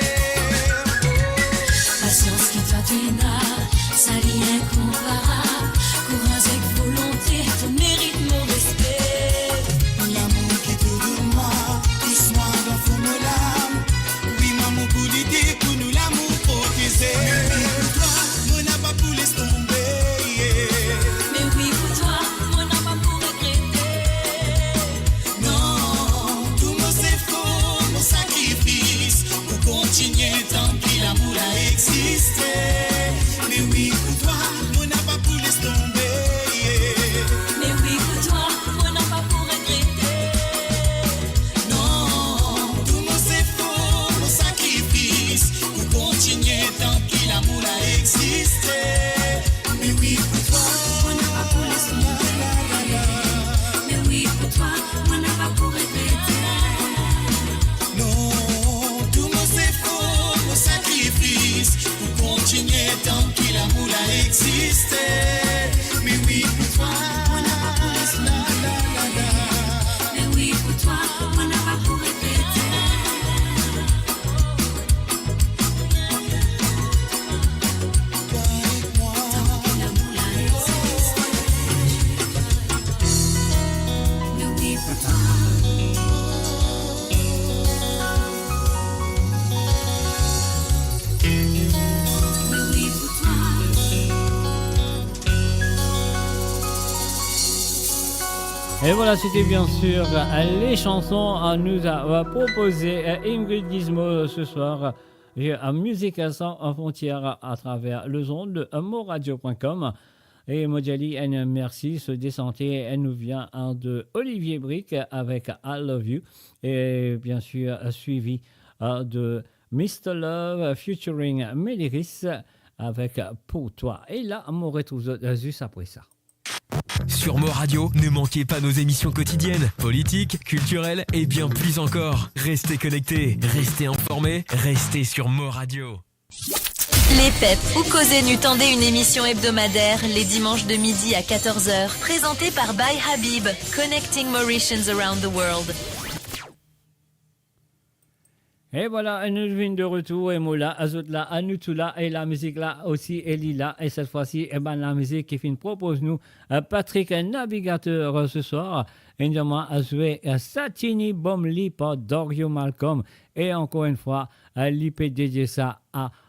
Pasians ki twa to ena, sa li inkonparab. Kouraz ek volonte, to merit mo respe. Lamour ki to donn mwa, tous mwa dan fon mo lam. Wi, mwa mo pou lite pou nou lamour proteze. Me wi, pou twa, mo napa pou les tonbe, yeah. Me wi, pou twa, mo napa pou regrete. Non, tou mo zefor, mo sakrifis, pou kontinie tanki lamour la existe. Me wi, pou twa, mo napa pou les tonbe, yeah. Me Et voilà, c'était bien sûr, euh, les chansons, euh, nous a, euh, proposé, euh, Ingrid Guillemot, euh, ce soir, euh, à Musique sans frontières à travers les ondes de, euh, moradio point com. Et mo dir li enn mersi, se desante, elle nous vient, hein, de Olivier Brique avec I Love You. Et bien sûr, euh, suivi, euh, de Mister Love featuring Méliris avec Pour toi. Et là, mo retrouv zot, euh, zis apre sa. Sur Mo Radio, ne manquez pas nos émissions quotidiennes, politiques, culturelles et bien plus encore. Restez connectés, restez informés, restez sur Mo Radio. Lepep, ou koze nou tande, une émission hebdomadaire les dimanches de midi à quatorze heures, présentée par By Habib, connecting Mauritians around the world. E vwala, nou vinn de retour, e mo la, zot la, nou tou la, e lamizik la osi, e li la, e set fwa si, e bann lamizik ki finn propoz nou, e, Patrick Navigateur, e, se swar, e nou dir mwa, e, zwe, e, Sa Tini Bom Li par Dario Malcom, e ankor enn fwa, e, li pe dedie sa a, e,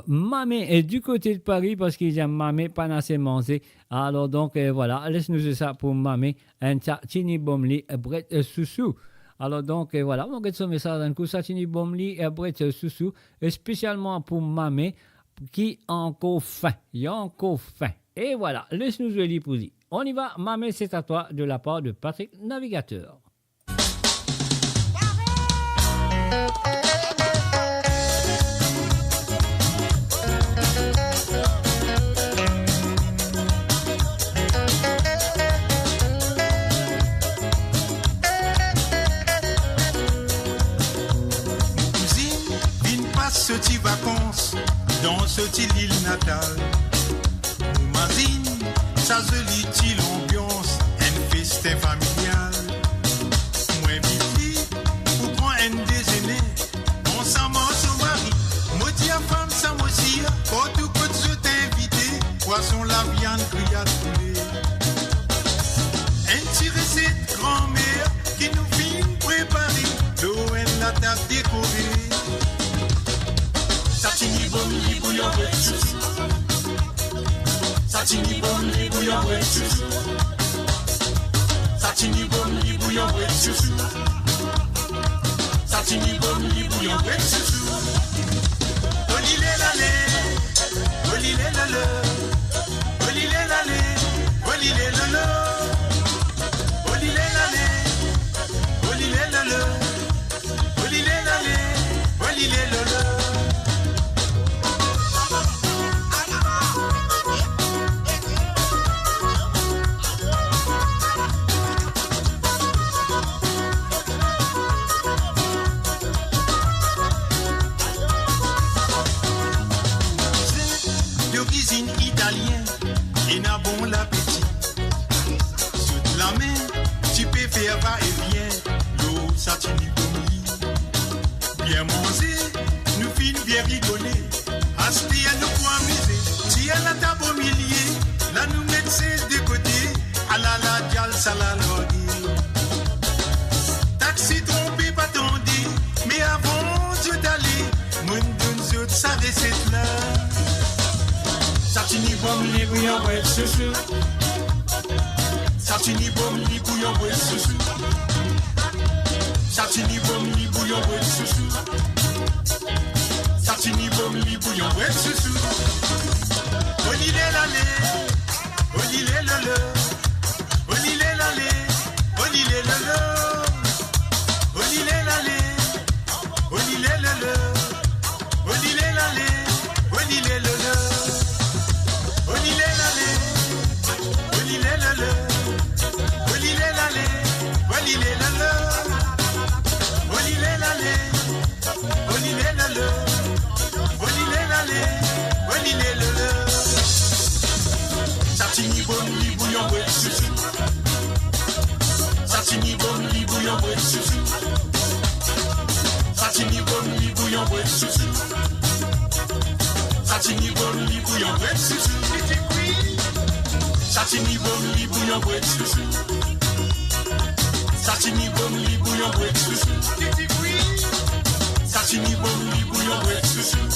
Mame, e, di kote de Pari, parski li dir mame pa ase manze. Alor donk, e, vwala, les nou zwe sa pou mame, enn Sa Tini Bom Li, e, Bret, e, Sousou. Alor donk, e, vwala, mo get so mesaz enn kou, Sa Tini Bom Li, e, Bret, e, Sousou, e, spesialman pou mame ki ankor fin, li ankor fin. E vwala, les nou zwe li pou li. On y va, Mame, c'est à toi, de la part de Patrick Navigateur. Mo kouzinn vinn pas so ti vakans dan so ti lil natal. Mo mazinn sa zoli ti lanbians, enn festen familial. Mo invit li pou pran enn dezene ansam ar so mari. Mo dir fam sa mo sir, partou kot zot invite, pwason, laviann, griyad, poule. Enn ti reset granmer ki nou finn prepare lor enn latab dekore. Sa tini bom li bouyon bret sousou. Sa tini bom li bouyon bret sousou. Sa tini bom li bouyon bret sousou. Sa tini bom li bouyon bret sousou. Olile lale, olile lale, olile lale, olile lale, olile lale, olile lale, olile lale, olile lale. Dorizinn italien, ena bon lapeti. Zot lame ti pe fer va-e-vien lor sa tini bom li. Bien manze, nou finn bien rigole. Aster nou pou amize. Tir latab omilie, la nou met sez de kote. Alala, dial, sa la large. Taxi tronpe, pa tande, me avan zot ale, mo'nn donn zot sa reset la. Sa tini bom li bouyon bret sousou. Sa tini bom li bouyon bret sousou. Sa tini bom li bouyon bret sousou. Sa tini bom li bouyon bret sousou. Olile lale, olile lale, olile lale, olile lale, olile lale, olile lale. Olile lale, olile lale. Olile lale, olile lale. Olile lale, olile lale. Olile lale, olile lale. Olile lale, olile lale. Sa tini bom li bouyon bret sousou. Sa tini bom li bouyon bret sousou. Sa tini bom li bouyon bret sousou. Sa tini bom li bouyon bret sousou. Sa tini bom li bouyon bret sousou. Sa tini bom li bouyon bret sousou. Sa tini bom li bouyon bret sousou.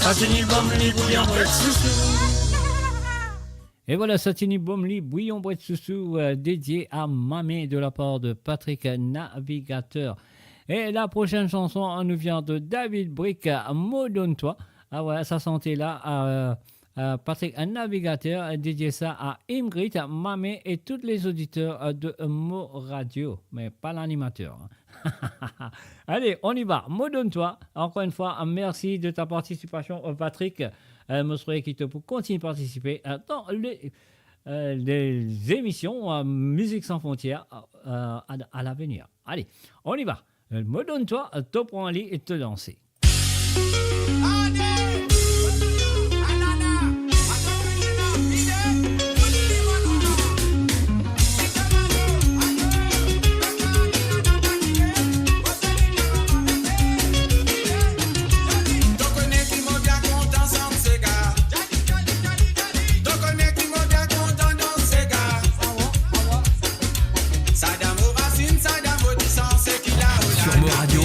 Sa tini bom li bouyon bret sousou. E vwala, sa ti ni Bomli, Bouyon Bwet Sousou, euh, dedie a Mame de la par de Patrick Navigateur. E la prosenn sanson, euh, nou vinn de David Brick, euh, Mo Donn Twa. Ah ouais, sa sante la, euh, euh, Patrick Navigateur, euh, dedie sa a Ingrid, Mame e tout lezoditer, euh, de Mo Radio, me pa lanimater, hein. Allez, on y va. Mo Donn Twa. Encore une fois, merci de ta participation, euh, Patrick. Euh, mo swete ki to pou kontign partisipe, euh, dan le, euh, lezemision, euh, Mizik San Frontières, euh, à, à l'avenir. Allez, on y va. Euh, Mo Donn Twa, euh, to pran li e to danse. To kone ki mo bien kontan sant sega. To kone ki mo bien kontan dans sega. Sa dan mo rasinn, sa dan mo disan, seki la, oh la, sur Mo Radio.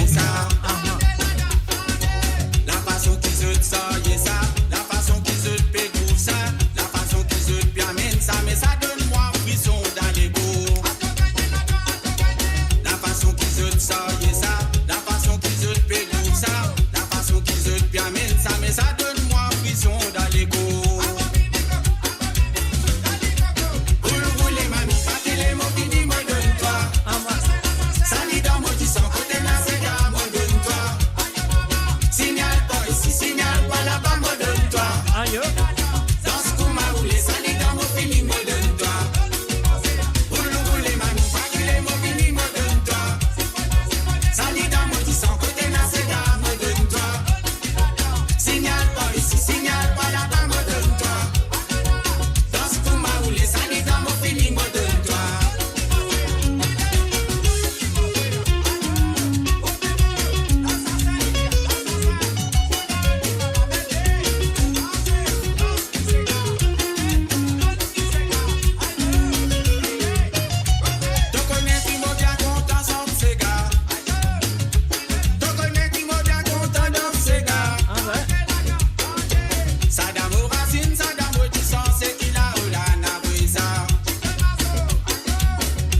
La fason ki zot sarye sa, la fason ki zot pe grouv sa, la fason ki zot pe amenn sa, me sa donn mwa frison dan lekor. La fason ki zot sarye sa, la fason ki zot pe grouv sa, la fason ki zot pe amenn sa, me sa donn mwa frison dan lekor. Roule, roule, mami, pa kile mo vini, mo donn twa. Sa li dan mo disan, kote na sega, mo donn twa. Signal pa isi, signal pa laba, mo donn twa. Ayo. Dans kouma oule, sa li dan mo fini, mo donn twa. Roule, roule, mami, pa kile mo vini, mo donn twa. Sa li dan mo disan, kote na sega, mo donn twa. Signal pa isi, signal pa laba, mo donn twa. Dans kouma oule, sa li dan mo fini, mo donn twa. To kone ki mo bien kontan sant sega. To kone ki mo bien kontan dans sega. Ah ouais. Sa dan mo rasinn, sa dan mo disan, seki la, oh la, na vre sa.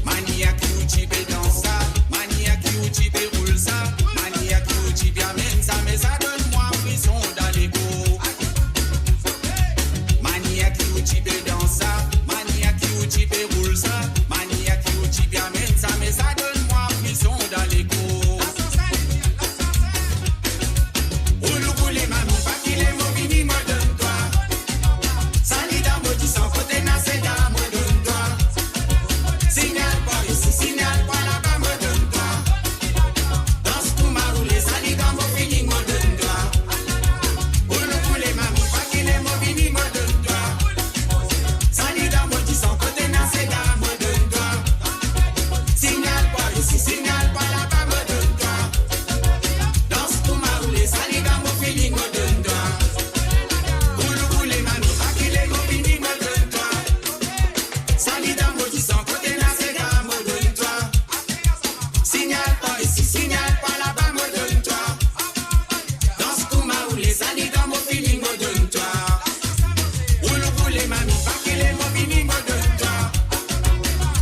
Manier ki ou ti pe dans sa, manier ki ou ti pe roul sa, manier ki ou ti pe amenn sa, me sa donn mwa frison dan lekor. Manier ki ou ti pe dans sa, manier ki ou ti pe roul sa, manier ki ou ti pe amenn sa, me sa donn mwa frison dan lekor. Roule, roule, mami, pa kile mo vini, mo donn twa. Sa li dan mo disan, kote na sega, mo donn twa. Signal pa isi, signal pa laba, mo donn twa. Dans kouma oule, sa li dan mo fini, mo donn twa. Roule, roule, mami, pa kile mo vini, mo donn twa. Sa li dan mo disan, kote na sega, mo donn twa. Signal pa isi, signal pa laba, mo donn twa. Dans kouma oule, sa li dan mo fini, mo donn twa. Roule, roule, mami, pa kile mo vini, mo donn twa. Sa li dan mo disan, kote na sega, mo donn twa. Signal pa isi, signal pa laba, mo donn twa. Dans kouma oule, sa li dan mo fini, mo donn twa. Roule, roule, mami, pa kile mo vini, mo donn twa.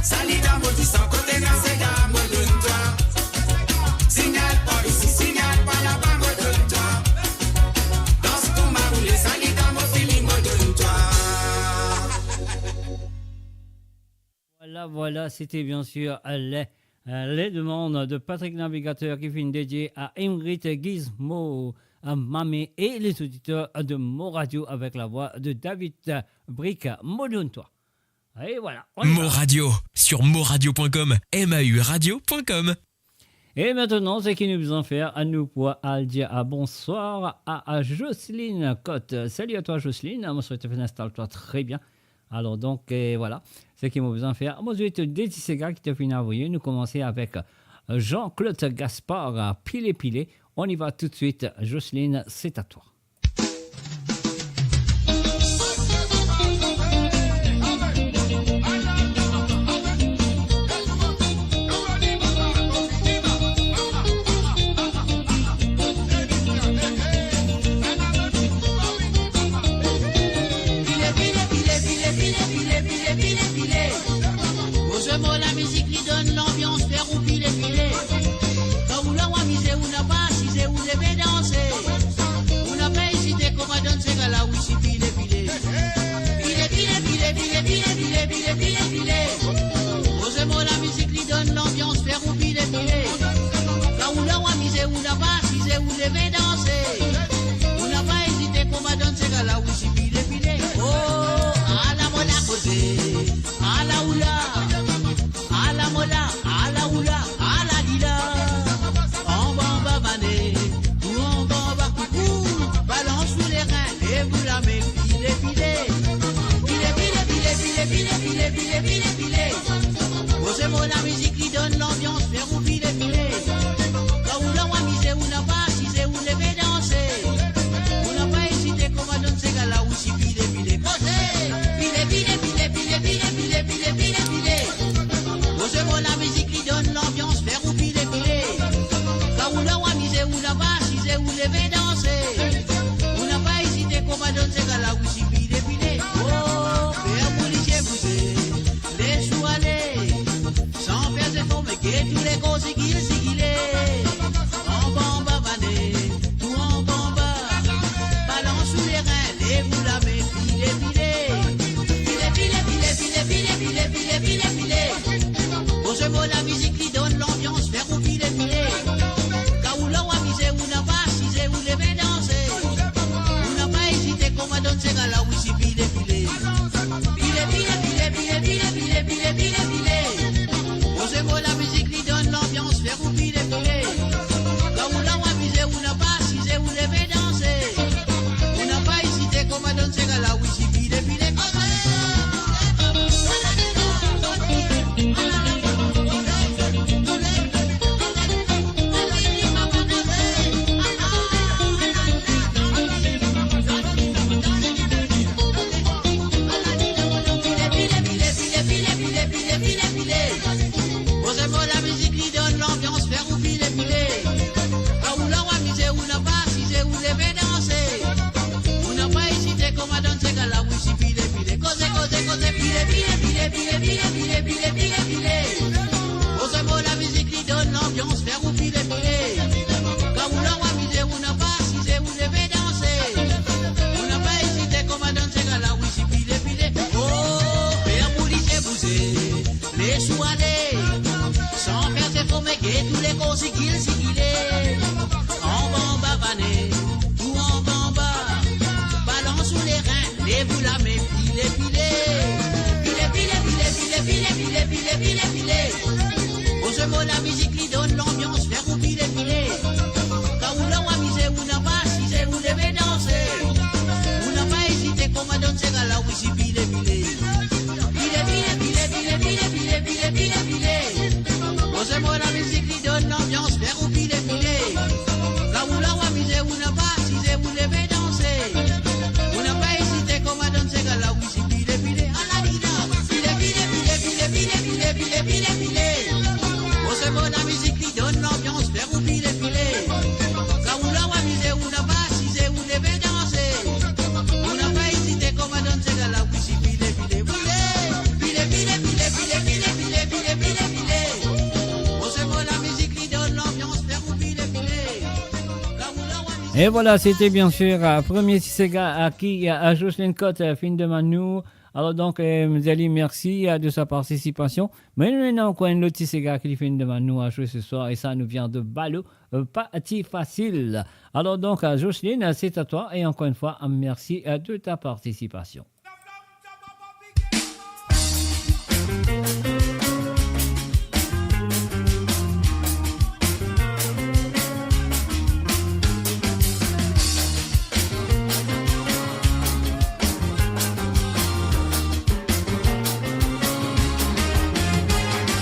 Sa li dan mo disan, kote na sega, mo donn twa. Signal pa isi, signal pa laba, mo donn twa. Dans kouma oule, sa li dan mo fini, mo donn twa. Voilà, voilà, c'était bien sûr, euh, les, euh, les demandes de Patrick Navigateur ki finn dedie a Ingrid, Gizmo, euh, Mame et les auditeurs de Mo Radio avec la voix de David, euh, Brick, Mo Donn Twa. Et voilà, on y va. Mo Radio, sur mo radio point com, M A U radio point com. E aster, seki nou bizin fer, nou pou al dir, ah, bonswar a, a Jocelyne Cotte. Salut à toi, Jocelyne. Mo swete to finn instal twa tre bien. Alors donc, euh, voilà, seki mo bizin fer. Mo swete de ti sega ki to finn avoye. Nou koumans avek, euh, Jean-Claude Gaspard, euh, Pile Pile. On y va tout de suite, Jocelyne, c'est à toi. Laosi pile, pile. Pile, pile, pile. Koze mo lamizik li donn lanbians, fer ou pile, pile. Kan ou la ou amize, ou napa asize, ou leve danse. Ou napa ezite, koumadann sega Laosi pile, pile. Oh, ala mo la koze, ala ou la. Ala mo la, ala ou la, ala li la. Anba, anba, bane, tou anba, anba, koukou. Balans ou lerin, lev ou lame, pile, pile. Pile, pile, pile. Koze mo lamizik li donn lanbians, fer ou pile, pile. Kan ou la ou amize, ou napa asize, ou leve danse. Ou napa ezite, koumadann sega Laosi pile, pile. Koze, pile, pile, pile. Koze mo lamizik li donn lanbians, fer ou pile, pile. Kan ou la ou amize, ou napa asize, ou leve danse. Ou napa ezite, koumadann sega Laosi pile, pile. Oh, fer boulizie bouze, les ou ale. San fer zefo, me get ou le kor zigil, zigile. Anba, anba, bane, tou anba, anba. Balans ou lerin, lev ou lame, pile, pile. Pile, pile, pile. Koze mo lamizik li donn lanbians, fer ou pile, pile. Kan ou la ou amize, ou napa asize, ou leve danse. Ou napa ezite, koumadann sega Laosi pile, pile. Pile, pile, pile. Koze mo lamizik li donn lanbians, fer ou pile, pile. Kan ou la ou amize, ou napa asize, ou leve danse. Ou napa ezite, koumadann sega Laosi pile, pile. Koze. Koze mo lamizik li donn lanbians, fer ou pile, pile. Kan ou la ou amize, ou napa asize, ou leve danse. Ou napa ezite, koumadann sega Laosi pile, pile. Koze, koze, koze, pile, pile. Koze mo lamizik li donn lanbians, fer ou pile, pile. Kan ou la ou amize, ou napa asize, ou leve danse. Ou napa ezite, koumadann sega Laosi pile, pile. Oh, fer boulizie bouze, les ou ale. San fer zefo, me get ou le kor zigil, zigile. Anba, anba, bane, tou anba, anba. Balans ou lerin, lev ou lame, pile, pile. Pile, pile, pile. Koze mo lamizik li donn lanbians, fer ou pile, pile. Kan ou la ou amize, ou napa asize, ou leve danse. Ou napa ezite, koumadann sega Laosi pile, pile. Pile, pile, pile. Koze mo lamizik li donn lanbians, fer ou pile, pile. Kan ou la ou amize, ou napa asize, ou leve danse. Ou napa ezite, koumadann sega Laosi pile, pile. Ala li la. Pile, pile, pile. Koze mo lamizik li donn lanbians, fer ou pile, pile. Kan ou la ou amize, ou napa asize, ou leve danse. Ou napa ezite, koumadann sega Laosi pile, pile. Pile, pile, pile. Koze mo lamizik li donn lanbians, fer ou pile, pile. Kan ou la ou amize. Et voilà, c'était bien sûr, euh, premier ti sega, euh, ki, euh, Jocelyne Cotte, euh, finn demann nou. Alors donc, euh, nou dir li mersi, euh, de sa participation. Me nou ena ankor enn lot ti sega ki li finn demann nou a zwe ce soir, et ça nous vient de Balo, euh, pa ti fasil. Alors donc, euh, Jocelyne, c'est à toi, et encore une fois, euh, merci, euh, de ta participation.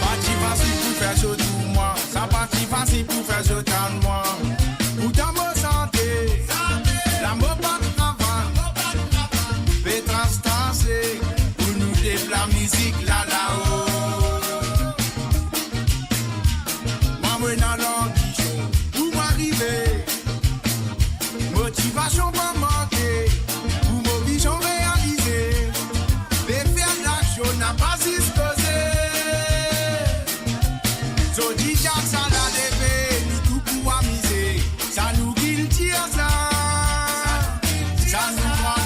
Pa ti fasil pou fer zot trouv mwa, sa pa ti fasil pou fer zot tann mwa. Pourtan mo sante, la mo pa travay, pe tras trase, pou nou lev lamizik la lao. Mwa mo ena lanbision pou mwa rive. Motivasion pa manke, pou mo vizion realize. Pe fer laksion, napa zis koze. Zordi kat sa la leve, nou tou pou amize. Sa nou kiltir sa. Sa nou pran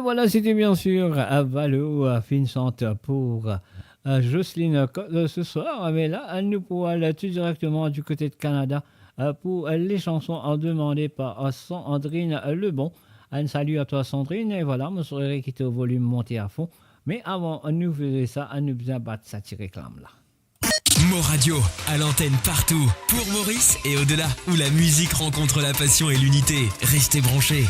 Voilà, c'était bien sûr, euh, Valo, euh, fin sant pour, euh, Jocelyne Cotte, euh, ce soir. Mais là, euh, nous pourrons aller tout directement du côté de Canada, euh, pour, euh, les chansons, euh, demandées par, euh, Sandrine, euh, Lebon. Un salut à toi, Sandrine. Et voilà, mon sourire qui est au volume monté à fond. Mais avant, euh, nous faisons ça, euh, nous faisons battre ça, petit réclame là. Mo Radio, à l'antenne partout, pour Maurice et au-delà, où la musique rencontre la passion et l'unité. Restez branchés.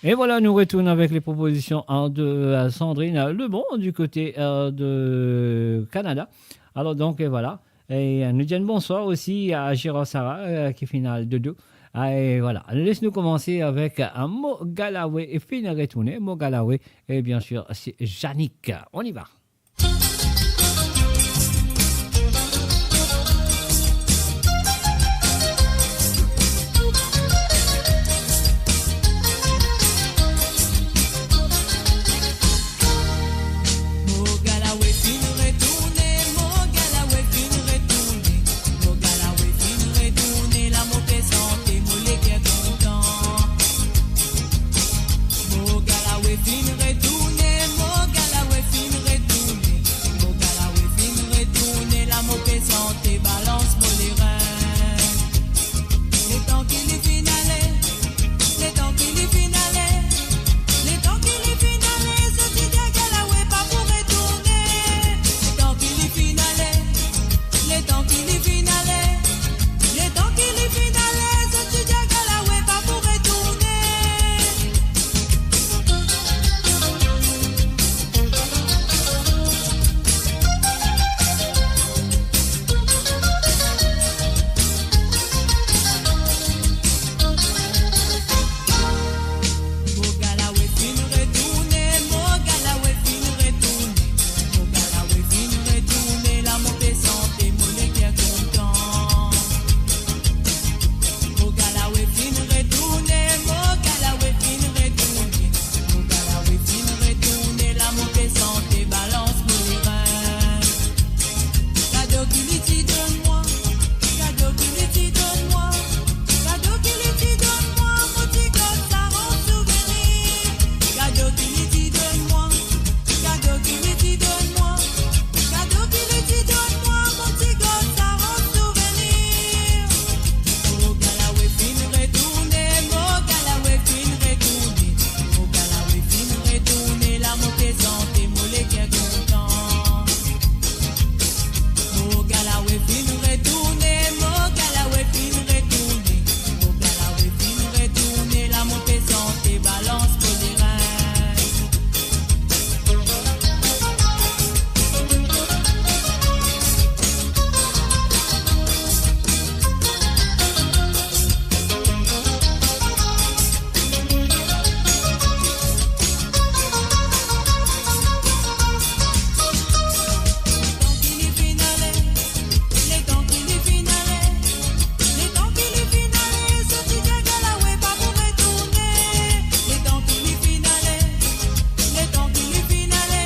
Et voilà, nous retournons avec les propositions, hein, de, euh, Sandrine, euh, Lebon du côté, euh, de Canada. Alors donc, et voilà. Et, euh, nous disons bonsoir aussi à Gérard Sarah, euh, qui finit dodo. Ah, et voilà. Laisse-nous commencer avec, euh, Mo Galawe et Fine Retourne. Mo Galawe, et bien sûr, c'est Yannick. On y va. Mo galawe finn retourne, mo galawe finn retourne, mo galawe finn retourne, la mo pe sante, mo leker kontan. Mo galawe finn retourne, mo galawe finn retourne, mo galawe finn retourne, la mo pe sante, balans mo lerin. Letan ki li finn ale, letan ki li finn ale, letan ki li finn ale, zot ti dir galawe pa pou retourne. Letan ki li finn ale, letan ki li finn ale, letan ki li finn ale, zot ti dir galawe pa pou retourne. Mo galawe finn retourne, mo galawe finn retourne, mo galawe finn retourne, la mo pe sante, mo leker kontan. Mo galawe finn retourne, mo galawe finn retourne, mo galawe finn retourne, la mo pe sante, balans mo lerin. Kado ki li ti donn mwa, kado ki li ti donn mwa, kado ki li ti donn mwa, mo ti gard sa an souvenir. Kado ki li ti donn mwa, kado ki li ti donn mwa, kado ki li ti donn mwa, mo ti gard sa an souvenir. Mo galawe finn retourne, mo galawe finn retourne, mo galawe finn retourne, la mo pe sante, mo leker kontan. Mo galawe finn retourne, mo galawe finn retourne, mo galawe finn retourne, la mo pe sante, balans mo lerin. Letan ki li finn ale, letan ki li finn ale, letan ki li finn ale, zot ti dir galawe pa pou retourne. Letan ki li finn ale, letan ki li finn ale,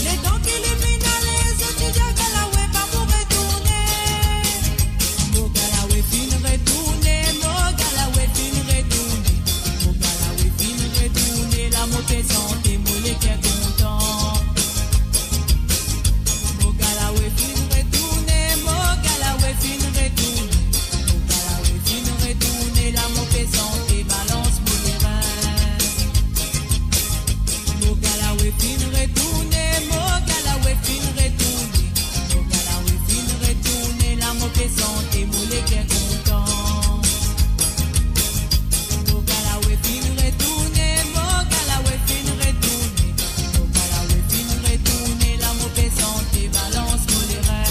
letan ki li finn ale, zot ti dir galawe pa pou retourne. Mo galawe finn retourne, mo galawe finn retourne, mo galawe finn retourne, la mo pe sante, mo leker kontan. Mo galawe finn retourne, mo galawe finn retourne, mo galawe finn retourne, la mo pe sante, balans mo lerin. Mo galawe finn retourne, mo galawe finn retourne, mo galawe finn retourne, la mo pe sante, mo leker kontan. Mo galawe finn retourne, mo galawe finn retourne, mo galawe finn retourne, la mo pe sante, balans mo lerin.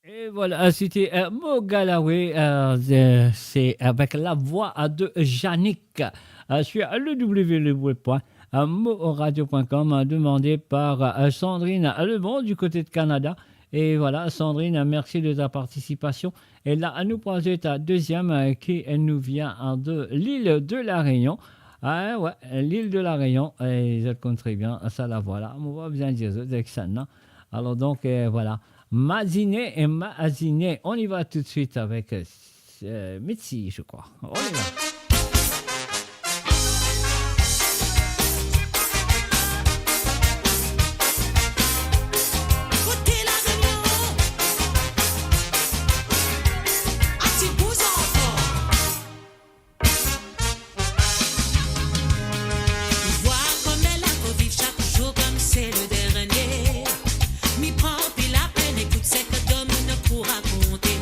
Et voilà, c'était, euh, Mo Galawe, euh, euh, c'est avec la voix, euh, de Yannick, euh, sur le w w w point mo radio point com, euh, demandé par, euh, Sandrine Lebon du côté de Canada. Et voilà, Sandrine, merci de ta participation. Et là, nous pran zot deuxième, euh, qui nous vient, euh, de l'île de la Réunion. Ah, ouais, l'île de la Réunion, eh, zot konn tre bien, sa la, vwala. Mo pa bizin dir zot, zot ek sa, non? Alors donc, euh, voilà. Mazine e Mazine. On y va tout de suite avec, euh, euh, Mitzi, je crois. On y va. Kote La Réunion? Ati bouz ankor. Vwar kouma la pou viv sak zour kouma se le dernie. Mi pran pi lapenn ekout seki dimoun pou rakonte.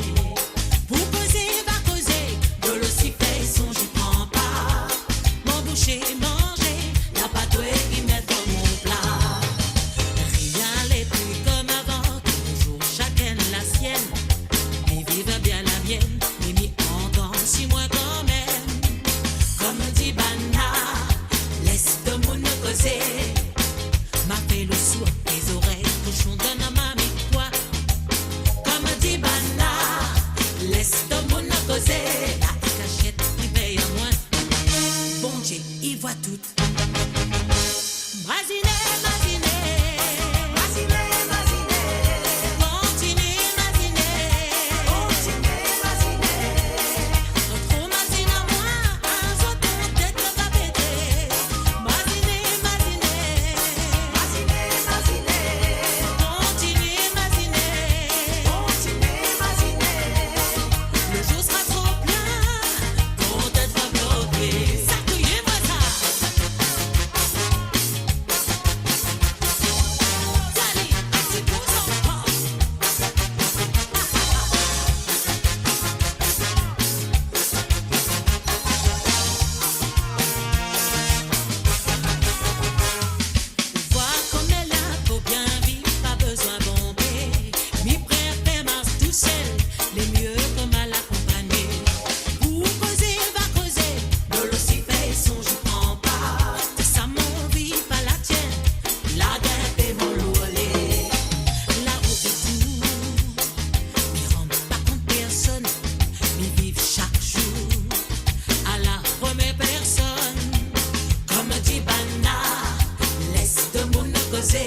Pou koze, va koze, dolo si fer son, zot pran pa. Mo bouche manze, la pa dwe li met dan mo pla. Rien n'est plus comme avant, toujours chacun la sienne. Mi viv bien la mienne, me mi antan si mwa kanmem. Kouma dir bann la, les dimoun koze. Ma fer le sourd, les oreilles, koson donn a marmit pwa. Kouma dir bann la, les dimoun koze. La kasiet, li vey a mwa. Bondie, li vwar tou. Mazine, mazine. Mazine, mazine. Kontinie mazine. Kontinie mazine. Tro mazine mwa, zot tet va pete. Mazine, mazine. Mazine, mazine. Kontinie mazine. Kontinie mazine. Le zour sera trop plein. Ton tet va bloke. Sa touye mwa sa. Vwar kouma la pou bien viv, pa bizin bonpe. Mi prefer mars tousel, le mie kouma lakonpagne. Pou koze, va koze, dolo si fer son, zot pran pa. Sa mo vi pa la tienn, la gete mo lole. La ou tou, mi rann pa kont personn, mi viv sak zour a la première personne. Kouma dir bann la, les dimoun koze.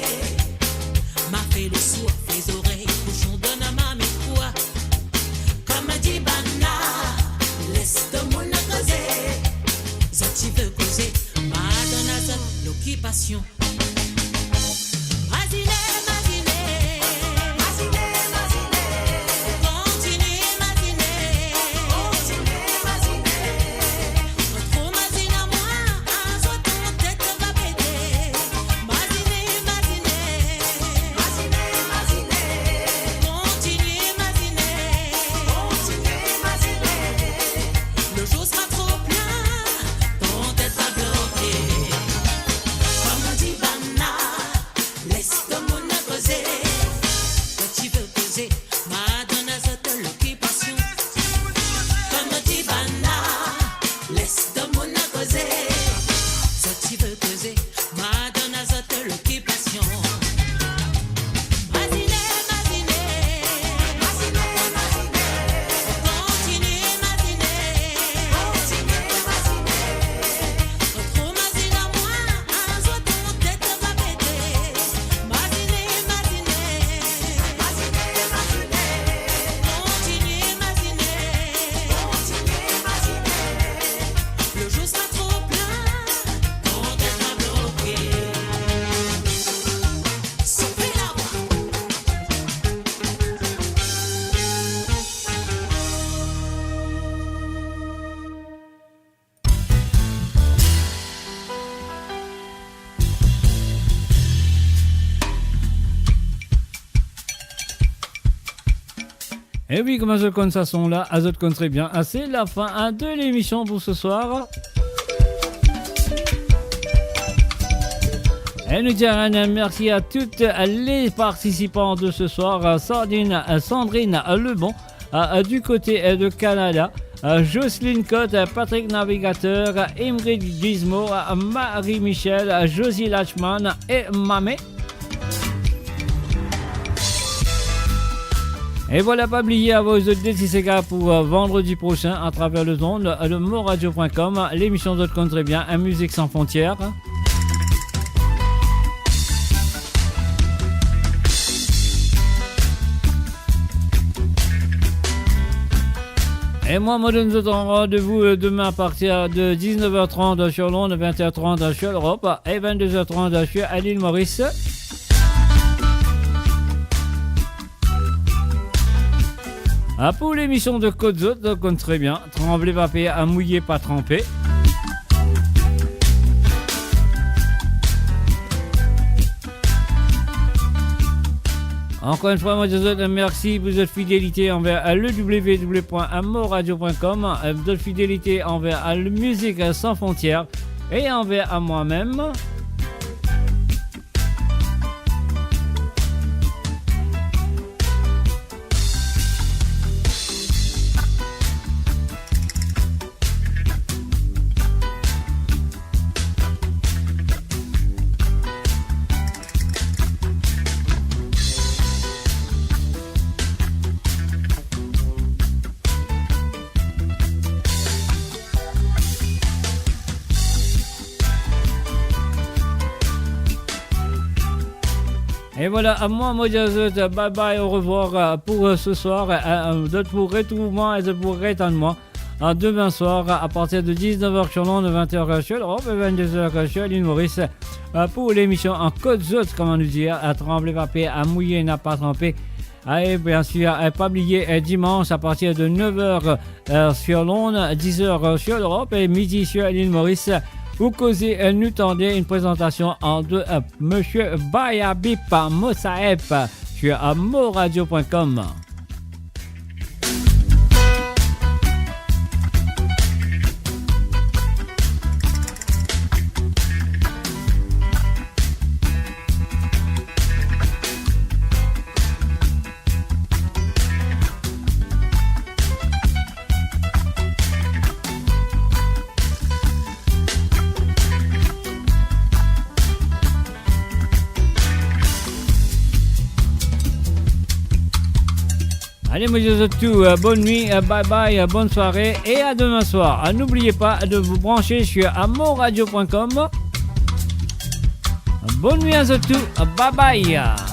Ma fer le sourd, les oreilles, koson donn a marmit pwa. Kouma dir bann la, les dimoun koze. Zot ti ve koze, ma donn a zot lokipasion. Mazine, mazine. Mazine, mazine. Kontinie mazine. Kontinie mazine. Tro mazine mwa, zot tet va pete. Mazine, mazine. Mazine, mazine. Kontinie mazine. Kontinie mazine. Le zour sera trop plein, ton tet va bloke. Kouma dir bann la, les dimoun koze. Zot ti ve koze, ma donn a zot lokipasion. Kouma dir bann la, les dimoun koze. Zot ti ve koze, ma donn a zot lokipasion. Mazine, mazine. Mazine, mazine. Kontinie mazine. Kontinie mazine. Tro mazine mwa, zot tet va pete. Mazine, mazine. Mazine, mazine. Kontinie mazine. Kontinie mazine. Le zour sera trop plein, ton tet va bloke. Soupe laba. E wi, kouma zot konn sa son la, zot konn tre bien. Ah, c'est la fin, hein, de l'émission pour ce soir. E nou dir enn mersi a tout les participants de ce soir, Sandrine, Sandrine Lebon, euh, du côté, euh, de Canada, euh, Jocelyne Cotte, euh, Patrick Navigateur, euh, Ingrid Gizmo, euh, Marie-Michel, euh, Josie Lachman et Mamé. E vwala, pa bliye, avoy zot de ti sega pou, euh, vandredi prosin atraver lezond, euh, le moradio point com, lemision zot konn tre bien, Musique Sans Frontières. E mwa, mo donn zot randevou, euh, demin apartir de diznef er trant sur Londres, vent er trant sur Europe e vennde zer trant sur lil Moris. Ah, pou lemision de Kot Zot, zot konn tre bien, tranble pa per, mouye pa tranpe. Ankor enn fwa, mo dir zot mersi pou zot fidelite anver le w w w point moradio point com, zot fidelite anver le Musique Sans Frontières e anver mwa mem. E vwala, mwa, mo dir zot bye bye, orevwar, euh, pou, euh, se swar. Euh, euh, zot pou retrouv mwa e zot pou retann mwa, euh, demin swar, euh, apartir de diznef er sur Londres, vent er sur Europe e vennde zer sur lil Moris, euh, pou lemision Kot Zot, kouma nou dir, euh, tranble pa per, mouye pa tranpe. E bien sir, euh, pa bliye, euh, dimans apartir de nef er, euh, sur Londres, diz er sur Europe e midi sur lil Moris, ou koze, euh, nou tande enn prezantasion de, euh, Misie Bayabip Mosaep sur, euh, moradio point com. Ale, mo dir zot tou, euh, bonn nwi, euh, bye bye, euh, bonn sware e a demin swar. Ah, n'oubliez pas de vous brancher sur amoradio point com. Bonn nwi a zot tou, euh, bye bye.